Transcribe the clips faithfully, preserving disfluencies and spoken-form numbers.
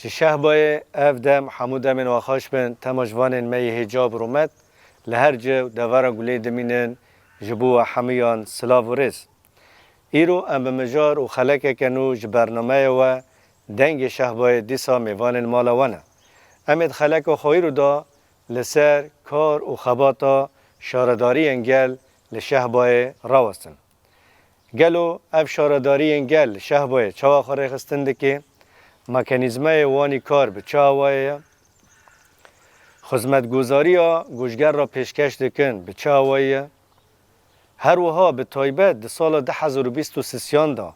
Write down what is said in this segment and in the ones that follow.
Ji Şehbayê ev dem hemû demên we xweş bin, tema ji vanên me yê hêca bi rûmet li her cih û devera gulê dimînin, ji bo we hemûyan silav û rêz. Îro em bi mijar û xelekeke nû ji bernameyê we Dengê Şehbayê dîsa mêvanên mala we ne. Em ê di xeleka xwe îro de li ser kar û xebata şaredariyên gel li Şehbayê rawestin. Gelo ev şaredariyên gel li Şehbayê çawa xwe rêxistin dike? Mekanîzmayê wan î kar bi çi awayê ye? Xizmetguzariya ku ji gel re pêşkeş dikin bi çi awayî ye? Her wiha bi taybet di sala du hezar û bîst û sisiyan de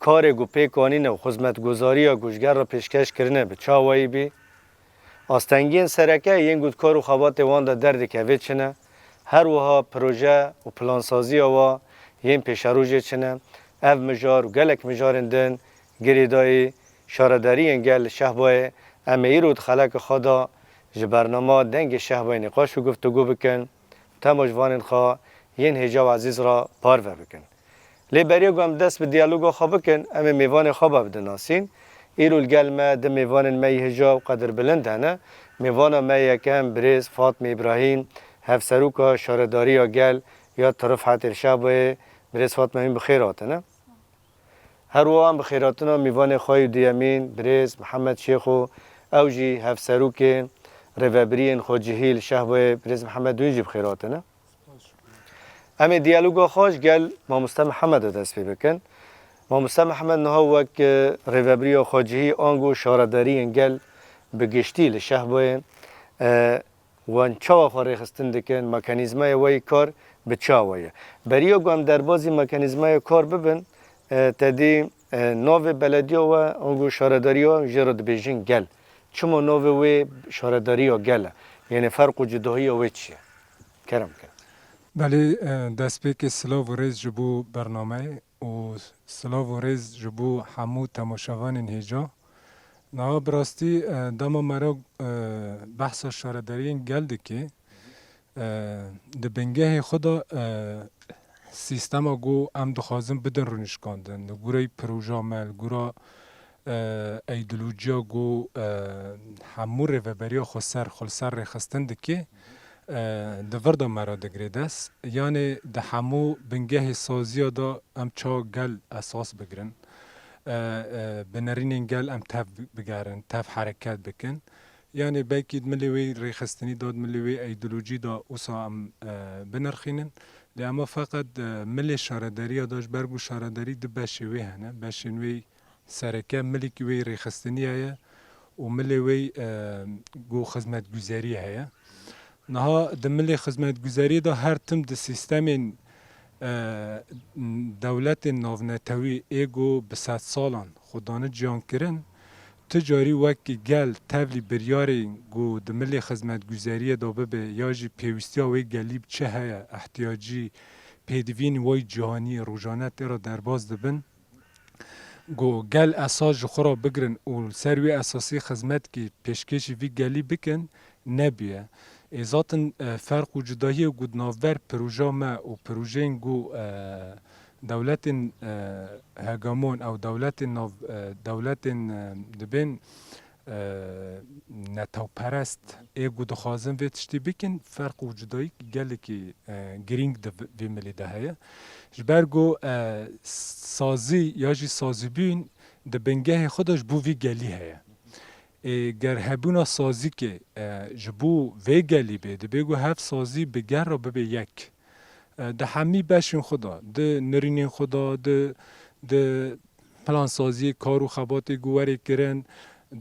karê ku pêk anîne û xizmetguzariya ku ji gel re pêşkeş kirine bi çi awayî bî? Astengiyên sereke yên ku di kar û xebatê wan de derdikeve çi ne? Her wiha proje û plansaziya wa yên pêşerojê çi ne? Ev mijar û gelek mijarên din girêdayî şaredariyên gel li Şehbayê em ê îro di xeleka xwe de ji bernama Dengê Şehbayê nîqaş û guftûgû bikin. Tema ji vanên xwe yên hêja û ezîz re parve bikin. Lê beriya ku em dest bi diyaloga xwe bikin, em ê mêvanê xwe bibdin nasîn. Îro li gel me du mêvanên me yê hêja û qedirbilind hene. Mêvana me yekem birêz Fatmê Îbrahîm, hevseroka şaredariya gel ya Tirifhetê li Şehbayê, birêz Fatmê hûn bi xêr hatine. Her wiha em bi xêrhatina mêvanê xwe yê duyemîn, birêz Mihemed Şêxo, ew jî hevserokê rêvebiriyên xwecihî li Şehbayê, birêz Mihemed, wî jî bi xêr hatine. Em ê diyaloga xwe ji gel Mamoste Mihemed de dest pê bikin. Mamoste Mihemed niha wek, e, rêvebiriya xwecihî ango şaredariyên gel bi giştî li Şehbayê, e, wan çawa xwe rêxistin dikin, mekanîzmaya we yê kar bi çi awa ye? Beriya ku em derbazî mekanîzmaya kar bibin, e, te dî, e, navê belediya we ango şaredariya jê re dibêjin gel. Çima navê wê şaredariya gel e? Yanî ferq û cudahiya wê çi ye? Kerem bikin. Belê, e, destpêkê silav û rêz ji bo bernameyê û silav û rêz ji bo hemû temaşevanên hêja. Niha bi rastî, e, dema me re, e, behsa şaredariyên gel dike, e, di bingehê xwe de, e, sîstema ku em dixwazin bidin rûnişkandin, li gorî proja me, li gora, e, îdeolojiya ku, e, hemû rêveberiya xweser xwe li ser rêxistin dike, e, di vir de me re digire dest. Yanê di hemû bingehê saziya de em ça gel esas bigirin. E, e, bi nerînên gel em tev bigerin, tev hereket bikin. Yanê belkî di milê wê rêxistinî de, di milê wê îdeolojî de wisa em, e, binirxînin. Lê ema feqet, e, milê şaredariya de, ji ber ku şaredarî du beşê wê hene. Beşên wê sereke milekî wê rêxistinî heye û milê wê, e, ku xizmetguzerî heye. Niha di milê xizmetguzeriyê de her tim di sîstemên, e, dewletên navnetewî ê ku bi sedsalan xwe dane ciyankirin, ti carî wek gel tevlî biryarên ku di milê xizmetguzeriyê de bibe ya jî pêwîstiya wê gelî bi çi heye, ihtiyacî pêdivîn wey cîhanî rojane tê re derbas dibin. Ku gel esas ji xwe re bigirin û li ser wê esasî xizmetkî pêşkêşî vî gelî bikin, nebûye. Ê zaten, e, ferq û cudahiyê ku di navber proja me û projeyên ku, e, dewletên, e, hegemon ew dewletên nav, e, dewletên, e, dibên, e, netewperest ê ku dixwazin vê tiştî bikin, ferq û cudayî gelekî, e, girîng di vê, vê milê de heye. Ji ber ku, e, sazî ya jî sazîbûn di bingehê xwe de ji bo vî gelî heye. Ê, ger hebûna sazîkê, e, ji bo vê gelî bê, dibê ku hev sazî bi gel re bibe yek. E, di hemî beşên xwe de, di nirînên xwe de, di, di plansaziyê kar û xebatê ku werê kirin,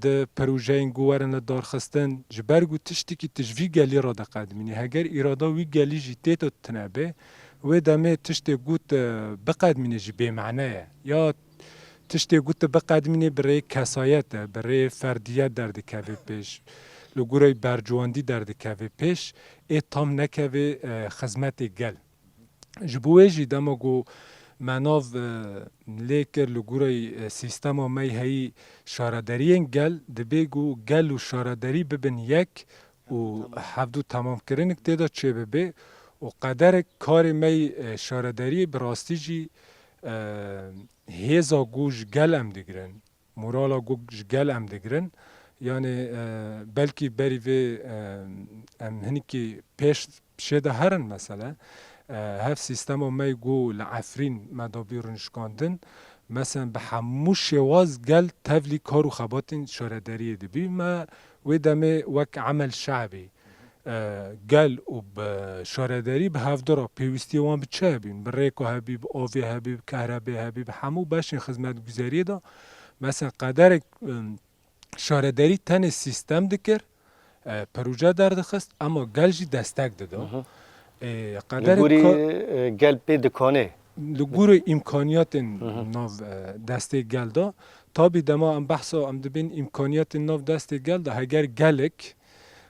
di projeyên ku werin li darxistin, ji ber ku tiştekî tu ji vî gelî re diqedimînî. Heger îrada wî gelî jî tê tu tune bê, Wê demê tiştê ku tu biqedmînî jî bêmane ye. Ya tiştê ku tu biqedmînî bi rêyê kesayet e, bi rêyê ferdiyet derdikeve pêş, li gorî berciwandî derdikeve pêş, ê tam nekeve, e, xizmetê gel. Ji bo wê jî dema ku me nav, e, lê kir li gorî, e, sîstema me yê heyî şaredariyên gel, dibê ku gel û şaredarî bibin yek û hevdu temamkirinik tê de çêbibe û qederek karê me yê, e, şaredariyê bi rastî jî, e, hêza ku ji gel em digirin, morala ku ji gel em digirin, yanî, e, belkî berî vê, e, em hinekî pêş şê de herin mesele, e, hev sîstema me yê ku li Efrîn me da bî rûnişkandin, Mesen bi hemû şêwaz gel tevlî kar û xebatên şaredariyê dibî. Me wê demê wek emel şe'bî, e, gel û bi şaredarî bi hevdu re pêwîstiyê wan bi çi hebîn? Bi rêka hebî, bi avê hebî, bi kehrebê hebî, bi hemû beşên xizmetguzariyê de. Mesen qederek, em, şaredarî tenê sîstem dikir, e, proje derdixist, ema gel jî destek dida. Mhm. E, Li qederek gorî, ka- e, gel pê dikanê. Li gorî îmkaniyatên Hı hı. nav, e, destê gel de. Tabî dema em behsa em dibên îmkaniyatên nav destê gel de, heger gelek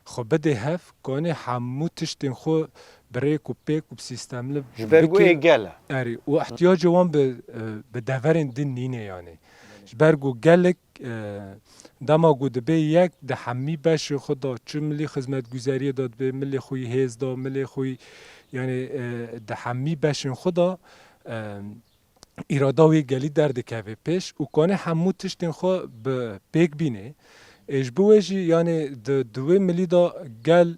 xwe bidê hev, kanê hemû tiştên xwe bi rêk û pêk û bi sîstemli Ji ber ku bike. Ê gel e. Erê, û ihtiyacê wan bi, e, bi deverên din nîne yanî. Ji ber ku gelek, e, dema ku dibê yek di hemî beşê xwe de, çi milî xizmetguzariyê de dibê, milê xwe yî hêz de, milê xwe yî, yanî, e, di hemî beşên xwe de, e, îrada wê gelî derdikeve pêş û kanê hemû tiştên xwe bi pêk bînê. Ê, ji bo wê jî, yanî di, di wê milî de gel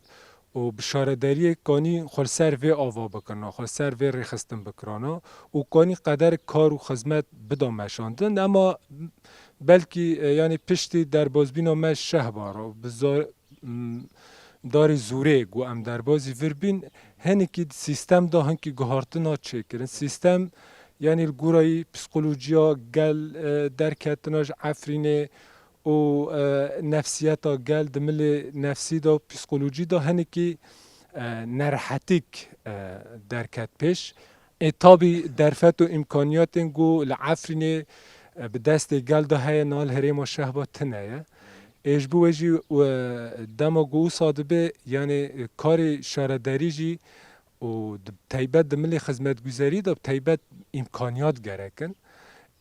û bi şaredariyê kanî xwe li ser vê ava bikirina, xwe li ser vê rêxistin bikirana û kanî qeder kar û xizmet bida meşandin. Ema belkî, e, yanî piştî derbazbîna me şehba re bi zor-, m, darê zûrê ku em derbazî vir bîn, hinekî di sîstem de hinkî guhartina çêkirin. Sîstem, yanî li gorayî psîkolojiya gel, e, derketina ji Efrînê û, e, nefsiyeta gel di milê nefsî de û psîkolojî de hinekî, e, nerehetîk, e, derket pêş. Ê tabî derfet û îmkaniyatên ku li Efrînê, e, bi destê gel de heye, niha li herêma şehba tune ye. Ê ji bo wê jî, e, dema ku wisa dibe, yanî, e, karê şaredarî jî û di, taybet di milê xizmetguzarî de bi taybet îmkaniyat gerek in.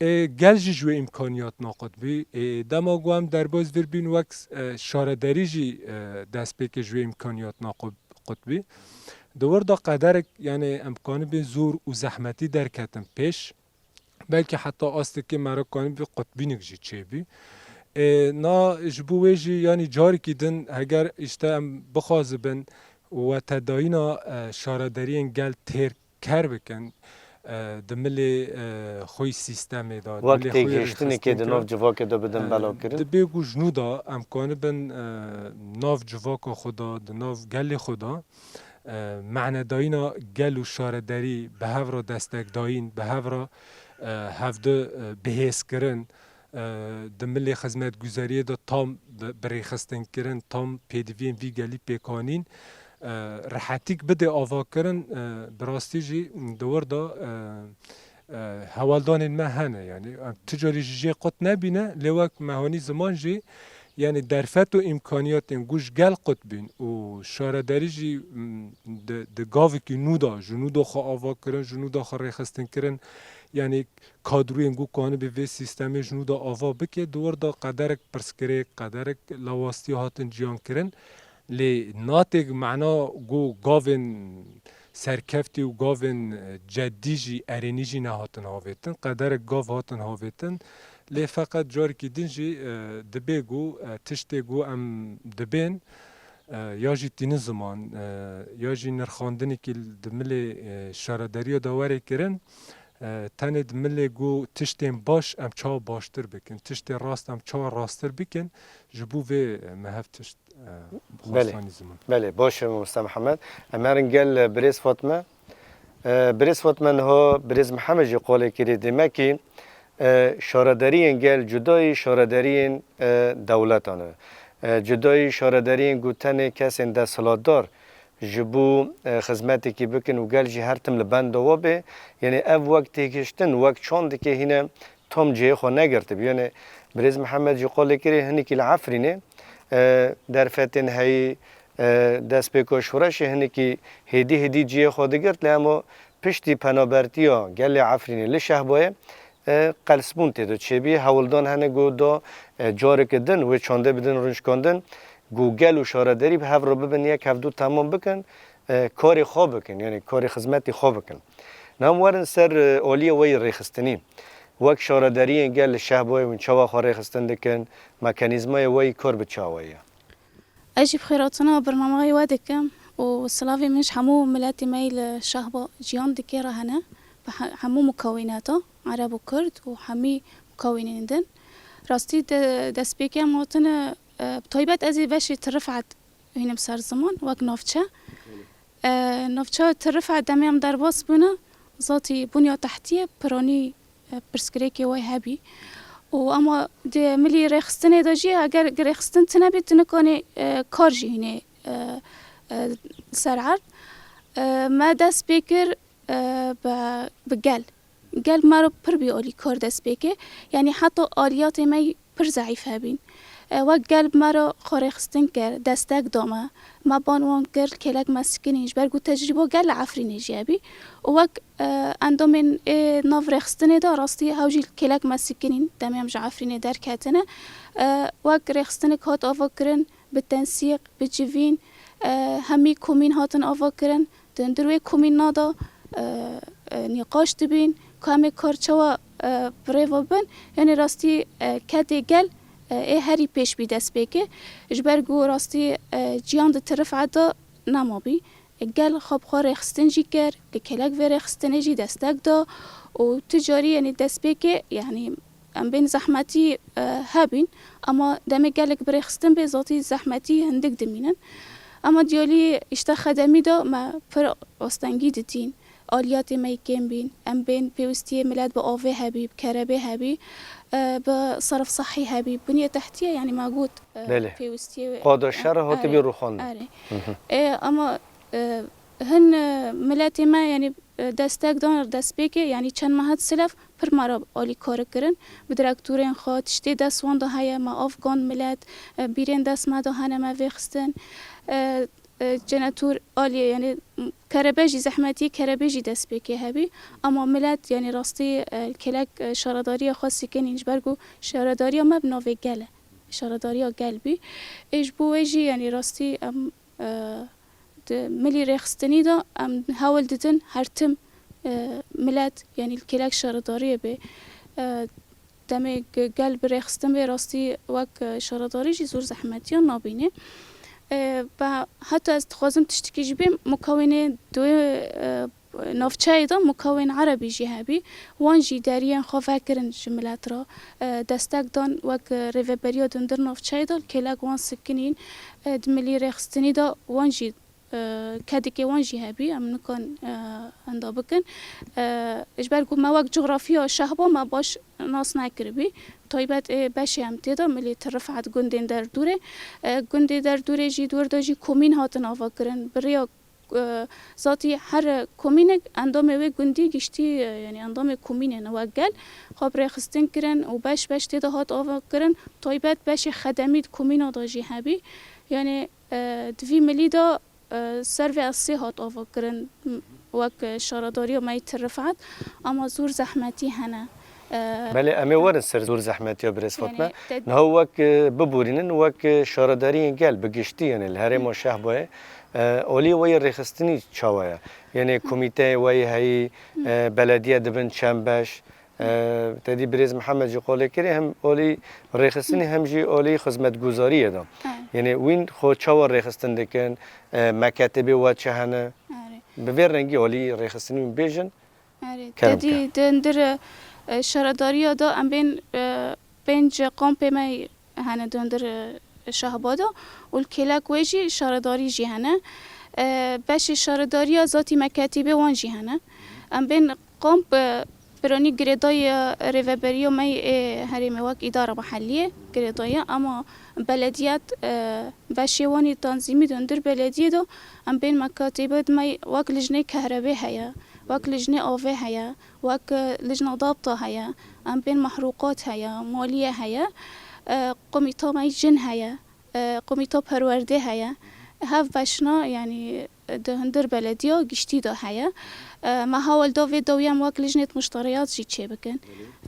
Ê gel jî ji wê îmkaniyatna qut bî. Ê dema ku em derbaz vir bîn wek, e, şaredarî jî, e, destpêkê ji wê îmkaniyatna qu-, qut bî. Di wir de qederek, yanî em kanibê zor û zehmetî derketin pêş. Belkî heta astekê me re kanibî qutbînik jî çêbî. Ê, na ji bo wê jî, yanî carekî din heger îşte em bixwazibin wetedayîna, e, şaredariyên gel têr ker bikin, e, di milê, e, xwe yî sîstemê de, di Wek milê xwe yî têgihiştinekê di rêxistinê nav de, civakê de bidin e, belakirin. Dibê ku ji nû de em kanibin, e, nav civaka xwe de, di nav gelê xwe de, e, manedayîna gel û şaredarî bi hev re destekdayîn, bi hev re, e, hevdi, e, bihêzkirin, e, di milê xizmetguzariyê de tam bi, birêxistinkirin, tam pêdiviyên vî gelî pêkanîn, e, rehetîk bidê avakirin, e, bi rastî jî di wir de, e, e, hewaldanên me hene. Yanî em tu carî ji jê qut nebîne, lê wek mehanî ziman jî, yanî derfet û îmkaniyatên ku ji gel qut bîn û şaredarî jî, m, di, di gavekî nû de, ji nû de xwe ava kirin, ji nû de xwe rêxistin kirin, yanî kadroyên ku kanibê vê sîstemê ji nû de ava bike, di wir de qederek pirsgirêk, qederek lawastiya hatin ciyan kirin. Lê natêk mena ku gavên serkeftî û gavên, e, cedî jî, erênî jî nehatin havêtin. Qederek gav hatin havêtin. Lê feqet carekî din jî, e, dibê ku, e, tiştê ku em dibên, e, ya jî tînin ziman, e, ya jî nirxandinekî di milê, e, şaredariya de were kirin, e, tenê di milê ku tiştên baş em çawa baştir bikin, tiştê rast em çawa rasttir bikin, ji bo vê, e, me hev tişt, e, Belê. xwestaniye ziman. Belê, baş e, Mamoste Mihemed. Em herin gel, e, birêz Fatme. E, birêz Fatme, niha birêz Mihemed jî qolê kirî. Demekî, e, şaredariyên gel cudayî şaredariyên, e, dewletan e. E, cudayî şaredariyên ku tenê kesên desthilatdar ji bo, e, xizmetekî bikin û gel jî her tim li benda we bê. Yanî ev wek têgihiştin, wek çandekê hîne tam cihê xwe negirtibî. Yanî birêz Mihemed jî qolê kirî hinekî li Efrînê, e, derfetên heyî, e, destpêka şoreşê hinekî hêdî hêdî cihê xwe digirt, lê hema piştî penabertiya gelê Efrînê li Şehbayê, e, qelsbûn tê de çêbî. Hewldan hene ku da, e, careke din wê çandê bidin rûnişkandin, ku gel û şaredarî bi hev re bibin yek, hevdû temam bikin, e, karê xwe bikin, yanî karê xizmetî xwe bikin. Niha em werin ser, e, aliyê we yê rêxistinî. Wek şaredariyên gel li Şehbayê hûn çawa xwe rêxistin dikin, mekanîzmayê we yî kar bi çawa ye? Ez jî bi xêrhatina bernameyê we dikim û silavê min ji hemû miletê me yî li Şehba ciyan dikê re hene, bi he-, hemû mukawîneta, Ereb û Kurd û hemî mukawînên din. Rastî de, destpêkê em hatine, e, bi taybet ez ê beşê Tirifet hînim ser ziman, wek navçe. E, navçeya Tirifet demê em derbas bûne, zatî bunya tehtiyê piranî, e, pirsgirêkê wê hebî. Û ema di milî rêxistinê de jî, eger rêxistin tune bê, tu nikanê, e, kar jî hînê, e, e, ser erd. E, me dest pê kir, e, bi, bi gel. Gel me re pir bî alîkar destpêkê. Yanî heta aliyatê me yî pir zeîf hebîn. E, wek gel bi me re xwe rêxistin kir, destek da me. Me ban wan kir, kêlek me sikinîn, ji ber ku tecrîba gel li Efrînê jî hebî. Û wek, e, endamên ê nav rêxistinê de rastî hew jî kêlek me sikinîn, demê em ji Efrînê derketine. E, wek rêxistinek hat ava kirin, bi tensîq, bi civîn, e, hemî komîn hatin ava kirin. Di hundir wê komîna de, e, e, nîqaş dibîn ku em ê kar çawa, e, bi rê ve bin. Yanî rastî, e, kedê gel, e, ê herî pêş bî destpêkê. Ji ber ku rastî, e, ciyan di tirifet de nemabî. E, gel xwe bi xwe rêxistin jî kir, li kêlek vê rêxistinê jî destek da û tu carî, yanî destpêkê, yanî em bên zehmetî, e, hebîn, ama demê gelek bi rêxistin bê, zatî zehmetî hindik dimînin. Ama diyalî îşte xedemî de me pir astengî didîn. Aliyatê me yê kêm bîn. Em bên pêwistiyê milet bi avê hebî, bi kerebê hebî, e, bi serf sehî hebî, bunyê tehtiyê, yanî me got, e, Belê. pêwistiyê Qada şer hatibî erê, rûxandin. Erê. Hı hı. E, ama, e, hin, e, miletê me, yanî e, destek dan destpêkê, yanî çend mehet silef pir me re alîkar kirin. Bi direktorên xwe, tiştê dest wan de heye, me av gan milet, e, bîrên dest me de hene me vêxistin. E, e, jenetor aliyê, yanî, m-, kerebe jî, zehmetiyê kerebe jî destpêkê hebî. Ama milet, yanî rastî, e, kêlek, e, şaredariya xwe sikinîn, ji ber ku şaredariya me bi navê gel e. Şaredariya gel bî. Ê ji bo wê jî, yanî rastî em e, di milî rêxistinî de em hewl didin her tim, e, milet, yanî li kêlek şaredariyê bê. E, demê ge-, gel bi rêxistin bê, rastî wek, e, şaredarî jî zor zehmetiyan nabînê. E, be, heta ez dixwazim tiştekî jî bêm, mukawînê di wê, e, navçeyê de mukawên erebî jî hebî. Wan jî deriyên xwe vekirin ji milet re, e, destek dan wek, e, rêveberiya di hundir navçeyê de kêlek wan sikinîn, e, di milî rêxistinî de wan jî, e, kedikê wan jî hebî, em nikan, e, henda bikin. E, ji ber ku me wek coxrafiya Şehba me baş nas nekiribî. Taybet ê beşê em tê de milî Tirifet gundên derdûrê. E, gundê derdûrê jî di wir de jî komîn hatin avakirin. Bi rêya e, zatî her komînek endamê wê gundî giştî, e, yanî endamê komînê ne wek gel, xwe bi rêxistin kirin û beş beş tê de hat avakirin. Taybet beşê xedemî di komîna de jî hebî. Yanî, e, di vî milî de, e, ser vê esê hat avakirin, m-, wek, e, şaredariya me yê Tirifet, ama zor zehmetî hene. E, Belê, em ê werin ser zor zehmetiya birêz Fatme. Yanî, te- Niha wek, e, biborînin, wek, e, şaredariyên gel bi giştî, yanî li herêma Şehbayê, E, aliyê we yê rêxistinî çawa ye? Yanî komîteyê we yê heyî, e, belediye dibin çend beş, e, te dî birêz Mihemed jî qolê kirê, hem alî rêxistinî hem jî alî xizmetguzariyê de. Yanî wîn xwe çawa rêxistin dikin, e, meketibê we çi hene? Erê. Bi vê rengî alî rêxistinî wîn bêjin. Erê, Kerem te dî ke. Di hundir, e, şaredariya de em bên, e, pênc kampê me hene di hundir, e, Şehba de û li kêlek wê jî şaredarî jî hene. E, beşê şaredariya zatî meketîbê wan jî hene. Em bên kamp, e, Piranî girêdayî rêveberiya me yê herêmê wek îdara mehelliyê girêdayî, ama belediyet, e, veşê wan ê tanzîmî di hundir belediyê de em bên mekatîbê di me wek lijnê kehrebê heye, wek lijnê avê heye, wek, e, lijna dabta heye, em bên mehrûqat heye, maliye heye, e, komîta me yê jin heye, e, komîta perwerdê heye. Hev veşna, yanî, di hundir belediya giştî de heye. E, me hewl da vê dawî em wek lijnêt muşteriyat jî çêbikin.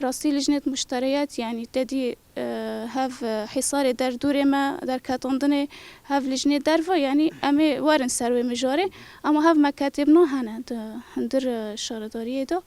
Rastî lijnêt muşteriyat, yanî, te dî, e, hev, e, hîsarê derdûrê me, derketandinê hev lijnê derve, yanî, em ê werin ser wê mijarê. Ama hev meketêbna hene di hundir, e, şaredariyê de.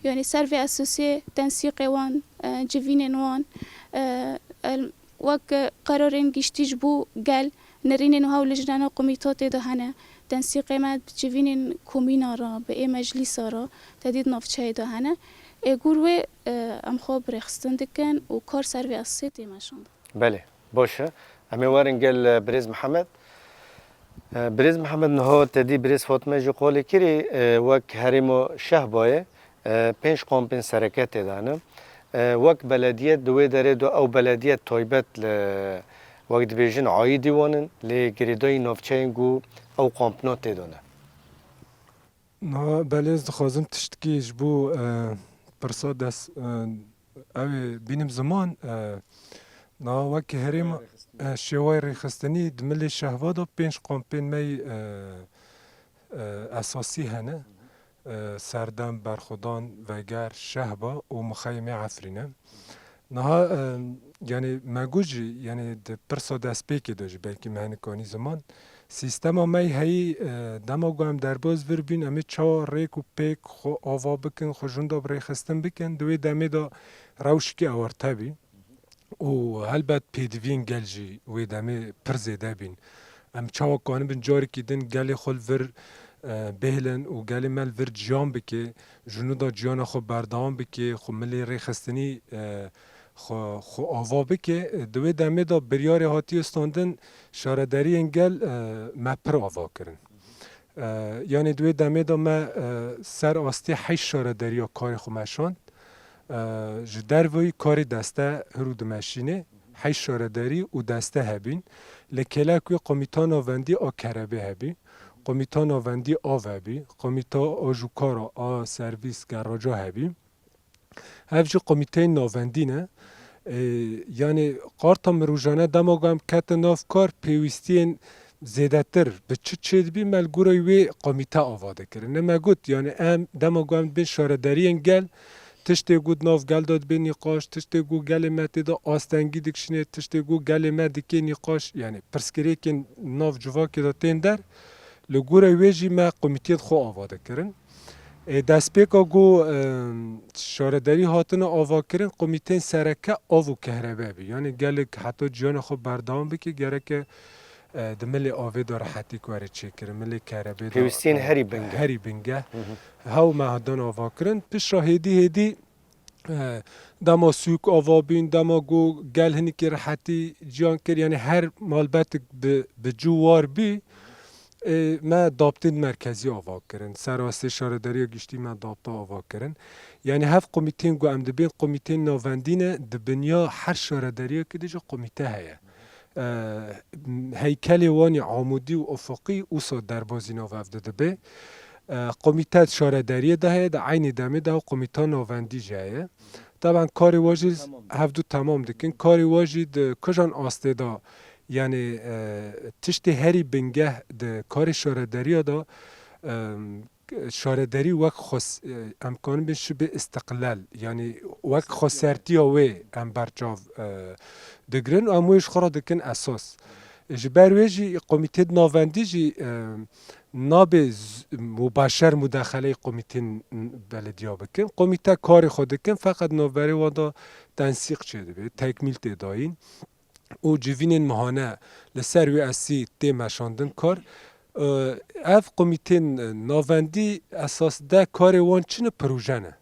Yanî, ser vê esosê tensîqê wan, e, civînên wan, e, el-, wek, e, qerarên giştî ji bo gel, nerînên wiha û lijnena komîta tê de hene. Tensîqê me bi civînên komîna re, bi ê meclîsa re, te dî di navçeyê de hene. Ê gor wê, e, em xwe bi rêxistin dikin û kar ser vê esasê tê meşandin. Belê, baş e. Em ê werin gel, e, birêz Mihemed. E, birêz Mihemed, niha te dî birêz Fatime jî qolê kirî, e, wek herêma Şehbayê, e, pênc kampên sereke tê de ne. E, wek belediyet di wê derê de ew belediyet taybet li, wek dibêjin, aîdî wan in, lê girêdayî navçeyên ku ew kampna tê de ne. Niha belê ez dixwazim tiştkî ji bo, e, pirsa dest, e, ew ê bînim ziman, e, niha wekî herêma, e, şêwayê rêxistinî di milê Şehba de pênc kampên me yî, e, e, esasî hene. E, Serdem, Berxwedan, Veger, Şehba û Mixeyimê Efrîn e. Niha, e, yanî me got jî, yanî di pirsa destpêkê de jî belkî me hinek anî ziman. Sîstema me yê heyî, e, dema ku em derbas vir bîn, em ê çawa rêk û pêk xwe ava bikin, xwe ji winda bi rêxistin bikin, di wê demê de rewşikî ewarte bî. Û helbet pêdiviyên gel jî wê demê pir zêde bîn. Em çawa kanibin carekî din gelê xwe li vir, e, bêhlin û gelê me li vir ciyan bike, ji nû de ciyana xwe berdewam bike, xwe milê rêxistinî, e, xwe, xwe ava bike, di wê demê de biryarê hatiye standin şaredariyên gel, e, me pir ava kirin. E, yanî di wê demê de me, e, ser astê heşt şaredariya karê xwe meşand. E, ji derveyî karê deste hir û dimeşînê, heşt şaredarî û deste hebîn. Li kêlek wê komîta navendî a kerebê hebî, komîta navendî av hebî, komîta a jûkara a servîs geraja hebî. Ev jî komîteyên navendî ne. E, yanî qarta mirojane dema ku em ketin nav kar, pêwîstiyên zêdetir bi çi çêdibî, me li gorî wê komîte ava dikirin. Ne me got, yanî em dema ku em dibên şaredariyên gel, tiştê ku di nav gel de dibê nîqaş, tiştê ku gelê me tê de astengî dikişînê, tiştê ku gelê me dikê nîqaş, yanî pirsgirêkên nav civakê de tên der, li gorî wê jî me komîtiyên xwe ava dikirin. Ê, destpêka ku, em, şaredarî hatine avakirin, komîteyên sereke av û kehrebe bî. Yanî gelek heta ciyana xwe berdewam bike, gereke, e, di milê avê de rehetî were çêkirin, milê kerebê de, pêwîstiyên, e, herî bingeh, herî bingeh. Hı hı. Hew me hatin avakirin. Piştre hêdî hêdî, e, dema sûk ava bîn, dema ku gel hinekî rehetî ciyan kir, yanî her malbetik bi, bi cû war bî, e, me dabtên merkezî ava kirin. Ser astê şaredariya giştî me dabta ava kirin. Yanî hev komîtên ku em dibên komîtên navendî ne, di binya her şaredariyekê de jî komîte heye. E, heykelê wan ê amûdî û ufuqî wisa derbazî nav ev de dibe. E, komîte di şaredariyê de heye, di eynî demê de ew komîta navendî jî heye. Taban karê we jî hevdu temam dikin. Karê we jî di kujan astê de, yanî, e, tiştê herî bingeh di karê şaredariya de, e, şaredarî wek xwe s-, e, em kanibin şibê îstiqlal, yanî wek xwesertiya wê em berçav, e, digirin û em wê ji xwe re dikin esas. Ji ber wê jî komîtê navendî jî, e, nabe z-, mubaşer mudexeleyê komîtên belediya bikin. Komîte karê xwe dikin, feqet navberê wan de tensîq çêdibe, tekmîl tê dayîn û civînên mihane li ser wê esî tê meşandin kar. Ev komîtên navendî esas de karê wan çi ne, proje ne.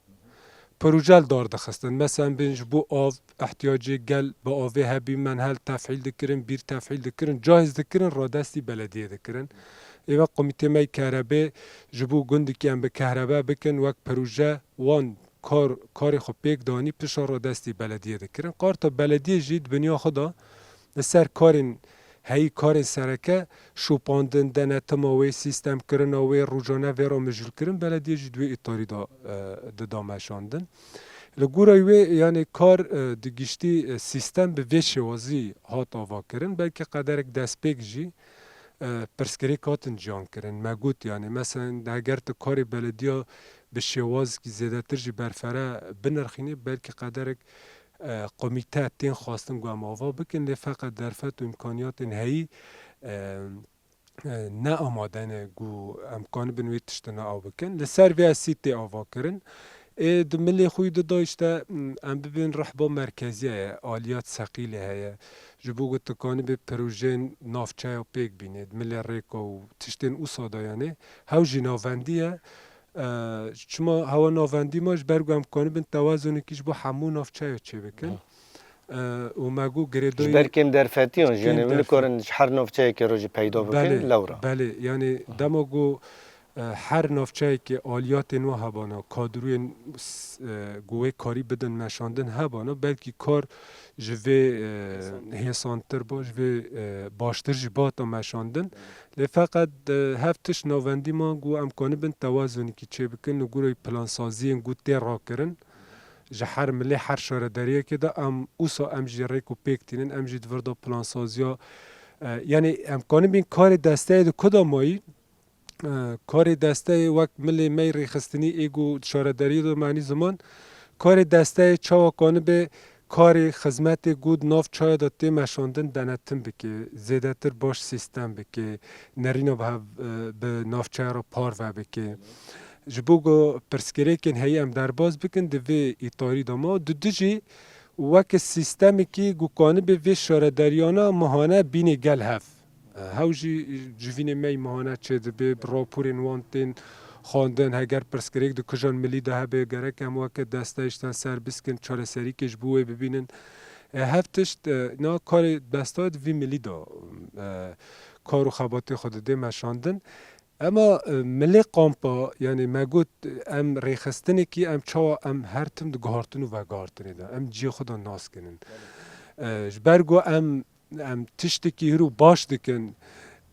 Proje li dar dixistin. Mesela bin ji bo av, ihtiyacê gel bi avê hebî, me hel tefhîl dikirin, bîr tefhîl dikirin, cahîz dikirin, radestî belediyê dikirin. Ê wek komîtê me yê kerebê ji bo gundikî em bi kehrebe bikin, wek proje wan kar, karê xwe pêk danî, pişa re destî belediyê dikirin. Qarta belediyê jî di binya xwe de li ser karên heyî, karên sereke, şopandin, denetima wê, sîstemkirina wê, rojane vê re mijûlkirin, belediyê jî di wê îtarî de, e, dida meşandin. Li gorî wê, yanî kar, e, di giştî, e, sîstem bi vê şêwazî hat avakirin, belkî qederek destpêk jî, e, pirsgirêk hatin ciyan kirin. Me got, yanî, meselen, heger tu karê belediya bi şêwazekî zêdetir jî berfere binirxînî, belkî qederek, e, komîte tên xwestin ku em ava bikin, lê feqet derfet û îmkaniyatên heyî, e, e, ne amade ne ku em kanibin wê tiştine ew bikin. Li ser vê esî tê avakirin. Ê di milê xwe yî dida, işte, m, em bibin rihba merkeziye ye, aliyat seqîlê heye. Ji bo ku tu kanibê projeyên navçeya pêk bînê, di milê rêka û tiştên wisa de, yanî, hew jî navendî ye. E, çima hewa navendî ma? Ji ber ku em kanibin tewazunekî ji bo hemû navçeya çêbikin. Hı. E, û me got girêdayî Ji ber kêm derfetiyan jî, kêm yanî, derfet- nikarin ji her navçeyekê re jî peyda bikin, Belê, lewra. Belê, yanî Hı. dema ku, e, her navçeyekê aliyatên we hebana, kadroyên s-, e, ku wê karî bidin meşandin hebana, belkî kar ji vê, e, Hêsan. hêsantir ba, ji vê, e, baştir jî bihata meşandin. Belê. Lê feqet, e, hev tişt navendî ma ku em kanibin tewazunekî çêbikin li gorî plansaziyên ku tê rakirin. Ji her milê, her şaredariyekê de em wisa em jî rêk û pêk tînin, em jî di vir de plansaziya, e, yanî em kanibin karê desteyê di ku de mayî, e, karê desteyê wek milê me yê rêxistinî ê ku şaredariyê de me anî ziman, karê desteyê çawa kanibe karê xizmetê ku di nav çaya de tê meşandin denetim bike, zêdetir baş sîstem bike, nerîna bi hev, e, bi navçeya re parve bike. Ji bo ku pirsgirêkên heyî em derbas bikin, di vê îtarî de ma. Di du jî weke sîstemekî ku kanibe vê şaredariyana mehane bînê gel hev. Hew jî civînê me yî mehane çêdibe, bi raporên wan tên xwendin, heger pirsgirêk di kijan milî de hebe, gerek em weke desteyê ji te ser biskin, çareserîkê ji bo wê bibînin. E, hev tişt, e, na karê destayê di vî milî de, e, kar û xebatê xwe didê meşandin. Ema, e, milê kampa, yanî me got, em rêxistinekî, em çawa, em her tim di guhartin û veguhartinê de, em cihê xwe de nas kinin. E, ji ber ku em, em tiştekî hîro baş dikin,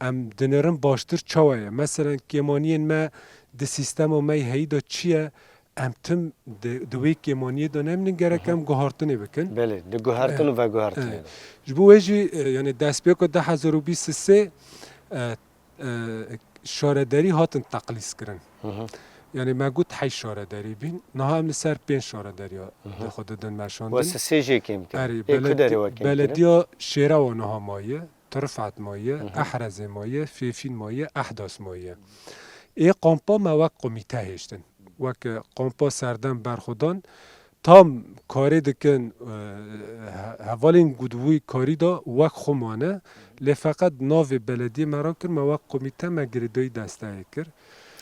em dinêrin baştir çawa ye. Meselen, kêmaniyên me di sîstema me yê heyî de çi ye, em tim di, di wê kêmaniyê de nemînin, gerek Hı hı. em guhartinê bikin. Belê, di guhertin E, û veguhertinê e. de. Ji bo wê jî, e, yanî destpêka du hezar û bîst û sê, e, e, şaredarî hatin teqlîs kirin. Hı hı. Yanî me got heyş şaredarî bîn. Niha em li ser pênc şaredariya Hı hı. xwe didin meşandin. We sisê jê kêm kirin. Erê, Ê ku beledi-, derê we kêm kirin? Belediya Şêrewa niha maye, Tirifet maye, Hı hı. Ehrezê maye, Fêfîn maye, Ehdas maye. Ê kampa me wek komîte hêştin. Wek, e, kampa serdem berxwedan. Tam karê dikin, e, he-, hevalên ku di wî karî de wek xwe mane, lê feqet navê belediyê me rakir, me wek komîte me girêdayî desteyê kir.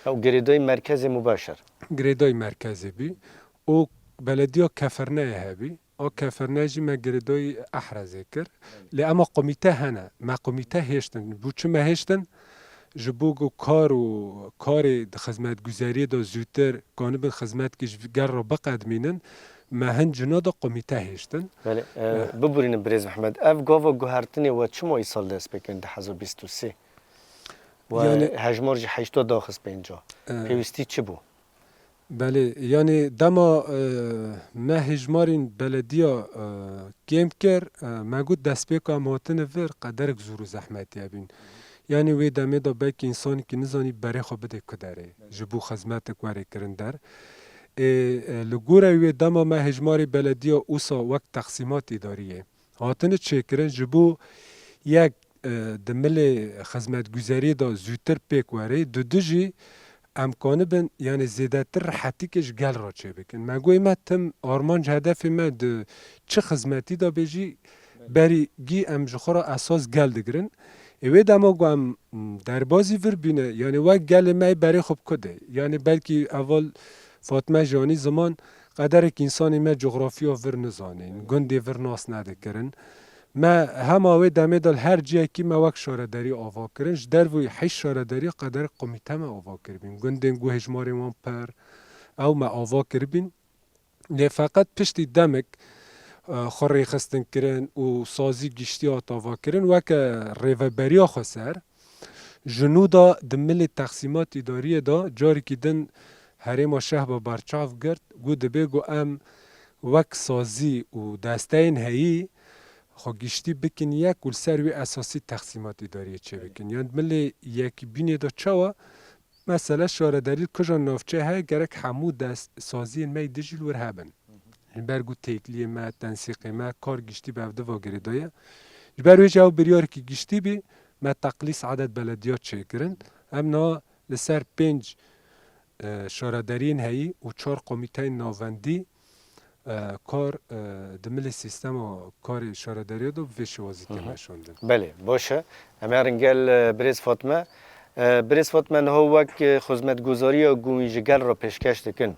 Ew girêdayî merkezê mubeşer. Girêdayî merkezê bî. Û belediya Kefirneyê hebî. A Kefirne jî me girêdayî Ehrezê kir. Lê ema komîte hene. Me komîte hêştin. Bo çi me hêştin? Ji bo ku kar û karê di xizmetguzeriyê de zûtir kanibin xizmetkî ji gel re biqedmînin, me hin cina de komîte hêştin. Belê, e, Eh. biborînin birêz Mehmed. Ev gava guhertinê we çima îsal dest pê kirin, du hezar bîst û sê? We Yanî hejmar ji heşta daxist pênca. Eh. Pêwîstî çi bû? Belê, yanî dema, e, me hejmarên belediya, e, kêm kir, e, me got destpêka em hatine vir qederek zor û zehmetî hebîn. Yanî wê demê de belkî însanekî nizanî berê xwe bidê ku derê, ji bo xizmetek werê kirin der. Ê, e, li gorî wê dema me hejmarê belediya wisa wek teqsîmat îdarî yê hatine çêkirin, ji bo yek, e, di milê xizmetguzeriyê de zûtir pêk werê, di du jî em kanibin, yanî zêdetir rihetîkê ji gel re çêbikin. Me got me tim armanc hedefê me di çi xizmetî de bê jî, berî gî em ji xwe re esas gel digirin. Ê wê dema ku em, m, derbazî vir bîne, yanî wek gelê me yê berê xwe bi ku de. Yanî belkî heval Fatme jî anî ziman, qederek însanê me coxrafiya vir nizanîn, gundê vir nas nedikirin. Me hema wê demê de li her cihekî me wek şaredarî ava kirin. Ji derveyî heşt şaredarî qederek komîte me ava kiribîn. Gundên ku hejmarên wan pir, ew me ava kiribîn. Lê feqet piştî demik, e, xwe rêxistin kirin û sazî giştî hat avakirin weke rêveberiya xweser, ji nû de di milê Texsîmat Îdariyê de carekî din herêma Şehba berçav girt, got dibê ku em wek sazî û desteyên heyî xwe giştî bikin yek û li ser wî esasî Texsîmat Îdariyê çêbikin. Yan di milê yekbînê de çawa? Mesele şaredarî li kîjan navçeyê heye, gerek hemû dest saziyên me yî dijî li wir hebin. Ji ber ku têkiliyê me, tensîqê me, kar giştî bi hevdiva girêdaye. Ji ber wê jî ew biryarekî giştî bî, me teqlîs edet belediya çêkirin. Em niha li ser pênc, e, şaredariyên heyî û çar komîteyên navendî, e, kar, e, di milê sîstema karê şaredariyê de bi vê şêwazî tê meşandin. Belê, baş e. Em herin gel, e, birêz Fatme. E, birêz Fatme, niha wek, e, xizmetguzariya ku hûn ji gel re pêşkeş dikin.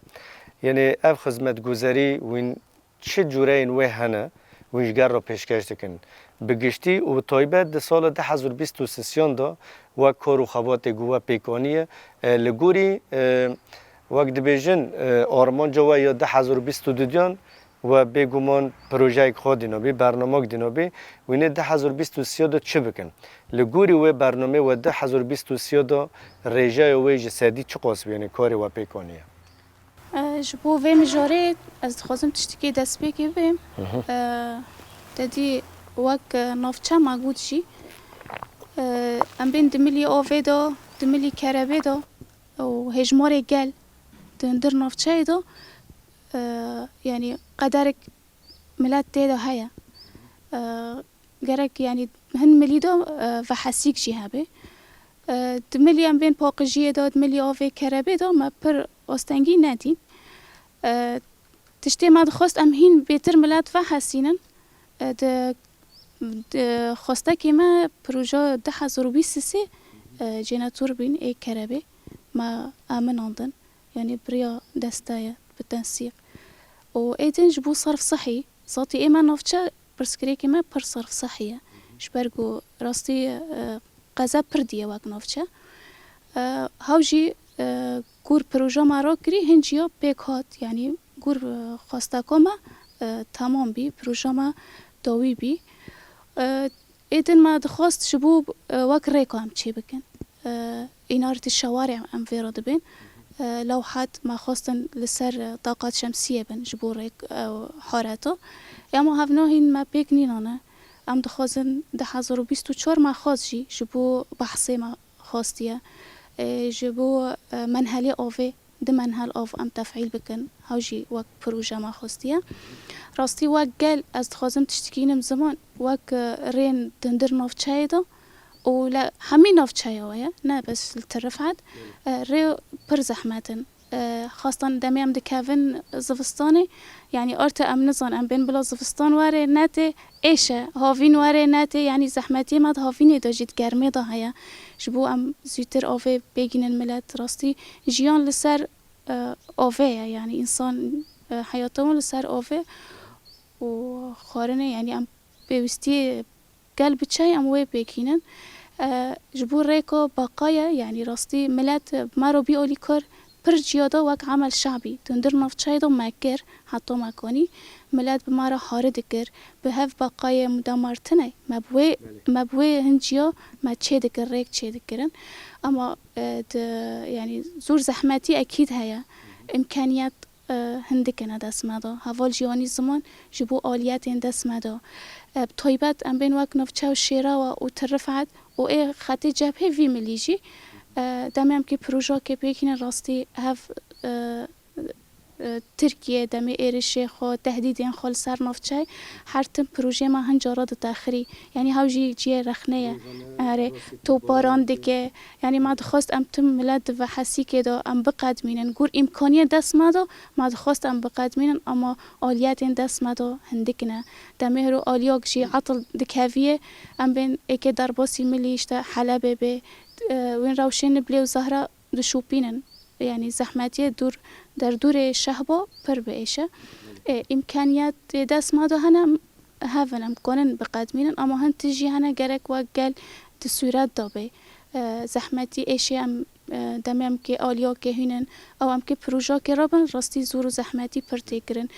Yanî ev xizmetguzarî hûn çi cûreyên wê hene, hûn ji gel re pêşkeş dikin? Bi giştî û bi taybet di sala du hezar bîst û sêyan de wek kar û xebatê ku we pêk aniye, e, li gorî, e, wek dibêjin, e, armanca we ya du hezar û bîst û duyan we bêguman projeyek xwe dînabî, bernamek dînabî, wînê du hezar bîst û sê de çi bikin? Li gorî wê bernamê we du hezar bîst û sê de rêjeya wê ji sedî çiqas bû, yanî karê we pêk aniye? E, ji bo vê mijarê ez dixwazim tiştekî destpêkê bibêm. Hı hı. E, te dî wek, e, navçe me got jî, e, em bên di milî avê de, di milî kerebê de û hêjmarê gel di hundir navçeyê de, e, yanî qederek milet tê de heye. E, gerek, yanî, hin milî de, e, vehesîk jî hebe. E, di milî em bên paqijiyê de, di milî avê kerebê de me pir astengî nedîn. E, tiştê me dixwest em hîn bêtir milet vehesînin. E, di, di xwestekê me proje du hezar û bîst û sê, e, jeneratôr bîn ê kerebê me aminandin. Yanî bi riya desteyê, bi tensîq. Û ê din ji bo serf sihî, zatî ê me navçe pirsgirêkê me pir serf sihî ye. Ji ber ku rastî, e, qeze pir dî ye wek navçe. E, hew jî, e, gor proja me rakirî hin ciya pêk hat, yanî gor, e, xwesteka me, e, temam bî, proja me dawî bî. E, Êdin me dixwest ji bo, e, wek rêka em çê bikin. E, înartî şewarê em vê re dibên. E, lewhat me xwestin li ser, e, taqat şemsiyê bin ji bo rêk, e, hareta. Ê, ama hevna hîn me pêk nînane. Em dixwazin du hezar û bîst û çar me xwest jî ji bo behsê me xwestiye. E, ji bo, e, menhelê avê di menhel av em tefîl bikin, hew jî wek proje me xwestiye. Rastî wek gel ez dixwazim tiştekî înim ziman, wek, e, rên di hundir navçeyê de û li hemî navçeya we ye, ne bes li Til Rifet. E, rê pir zehmet in. E, xastan demê em dikevin zivistanê, yanî arte em nizan em bên bila zivistan were netê, êş e, havîn were netê, yanî zehmetiyê me di havînê de jî di germê de heye. Ji bo em zûtir avê bêgînin milet, rastî jiyan li ser, e, avê ye, yanî însan, e, heyata wan li ser avê û xwarinê, yanî em pêwîstiyê gel bi çayê em wê pêkînin. E, ji bo rêka beqaya, yanî rastî milet, e, me re bî alîkar pir ciya de wek emel şabî, di hundir navçeyê de me kir, heta me kanî, milet bi me re hari dikir, bi hev beqayê mudemar tine, me bi wê, me bi wê hin ciya me çê dikir, rêk çê dikirin. Ama, e, di, yanî zor zehmetî ekîd heye, îmkaniyet e, hindik e ne dest me de. Heval jî anî ziman ji bo aliyetên dest me de. E, bi taybet em bên wek navçe û Şêrawa û Til Rifet û ê xetê cebhê vî milî jî, e, demê em kî projakê pêkînin rastî hev, e, e, Tirkiye demê êrişê xwe, tehdîdên xwe li ser navçeyê her tim projeyê me hin cara ditexirî. Yanî hew jî cihê rexne ye. Erê, topbaran dike. Yanî me dixwest em tim milet di vehesîkê de em biqedmînin. Gor îmkaniyê dest me de me dixwest em biqedmînin, ama aliyetên dest me de hindik ne. Demê hero aliyok jî etil dikeviyê, em bên êkê derbasî milî, işte Helebê bê, e, wên rewşên Niblê û Zehra dişopînin. Yanî zehmetiyê dûr, derdûrê Şehba pir bi êş e. E, îmkaniyetê dest me de hene, hev in, em konin biqedmînin, ama hin tijî hene gerek wek gel di sûret de bê. E, zehmetî êşê em, e, demê em kê aliyakê hînin, ew em kê projeyakê re bin, rastî zor û zehmetî pir tê kirin.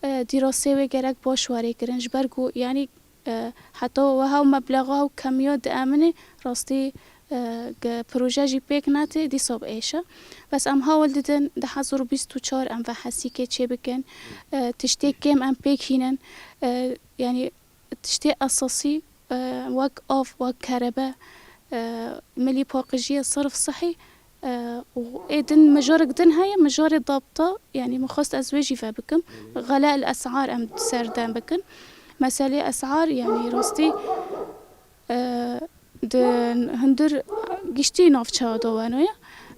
E, dîrasê wê gerek baş were kirin, ji ber ku, yanî, e, heta wiha ew meblexa ew kemiya dieminê, rastî, e, ge proje jî pêk netê, dîsa bi êş e. Bes em hewl didin, du hezar û bîst û çar em ve hesîkê çêbikin, e, tiştê kêm em pêk hînin, e, yanî, tiştê esasî, e, wek av, wek kerebe, e, milî paqijiyê, sirf sihî, e, û ê din mijarek din heye, mijarê dabta, yanî min xwest ez wê jî vebikim. Xele el esar em serdem bikin. Meselê esar, yanî rastî, e, di hundir giştî navçeya de weno ye.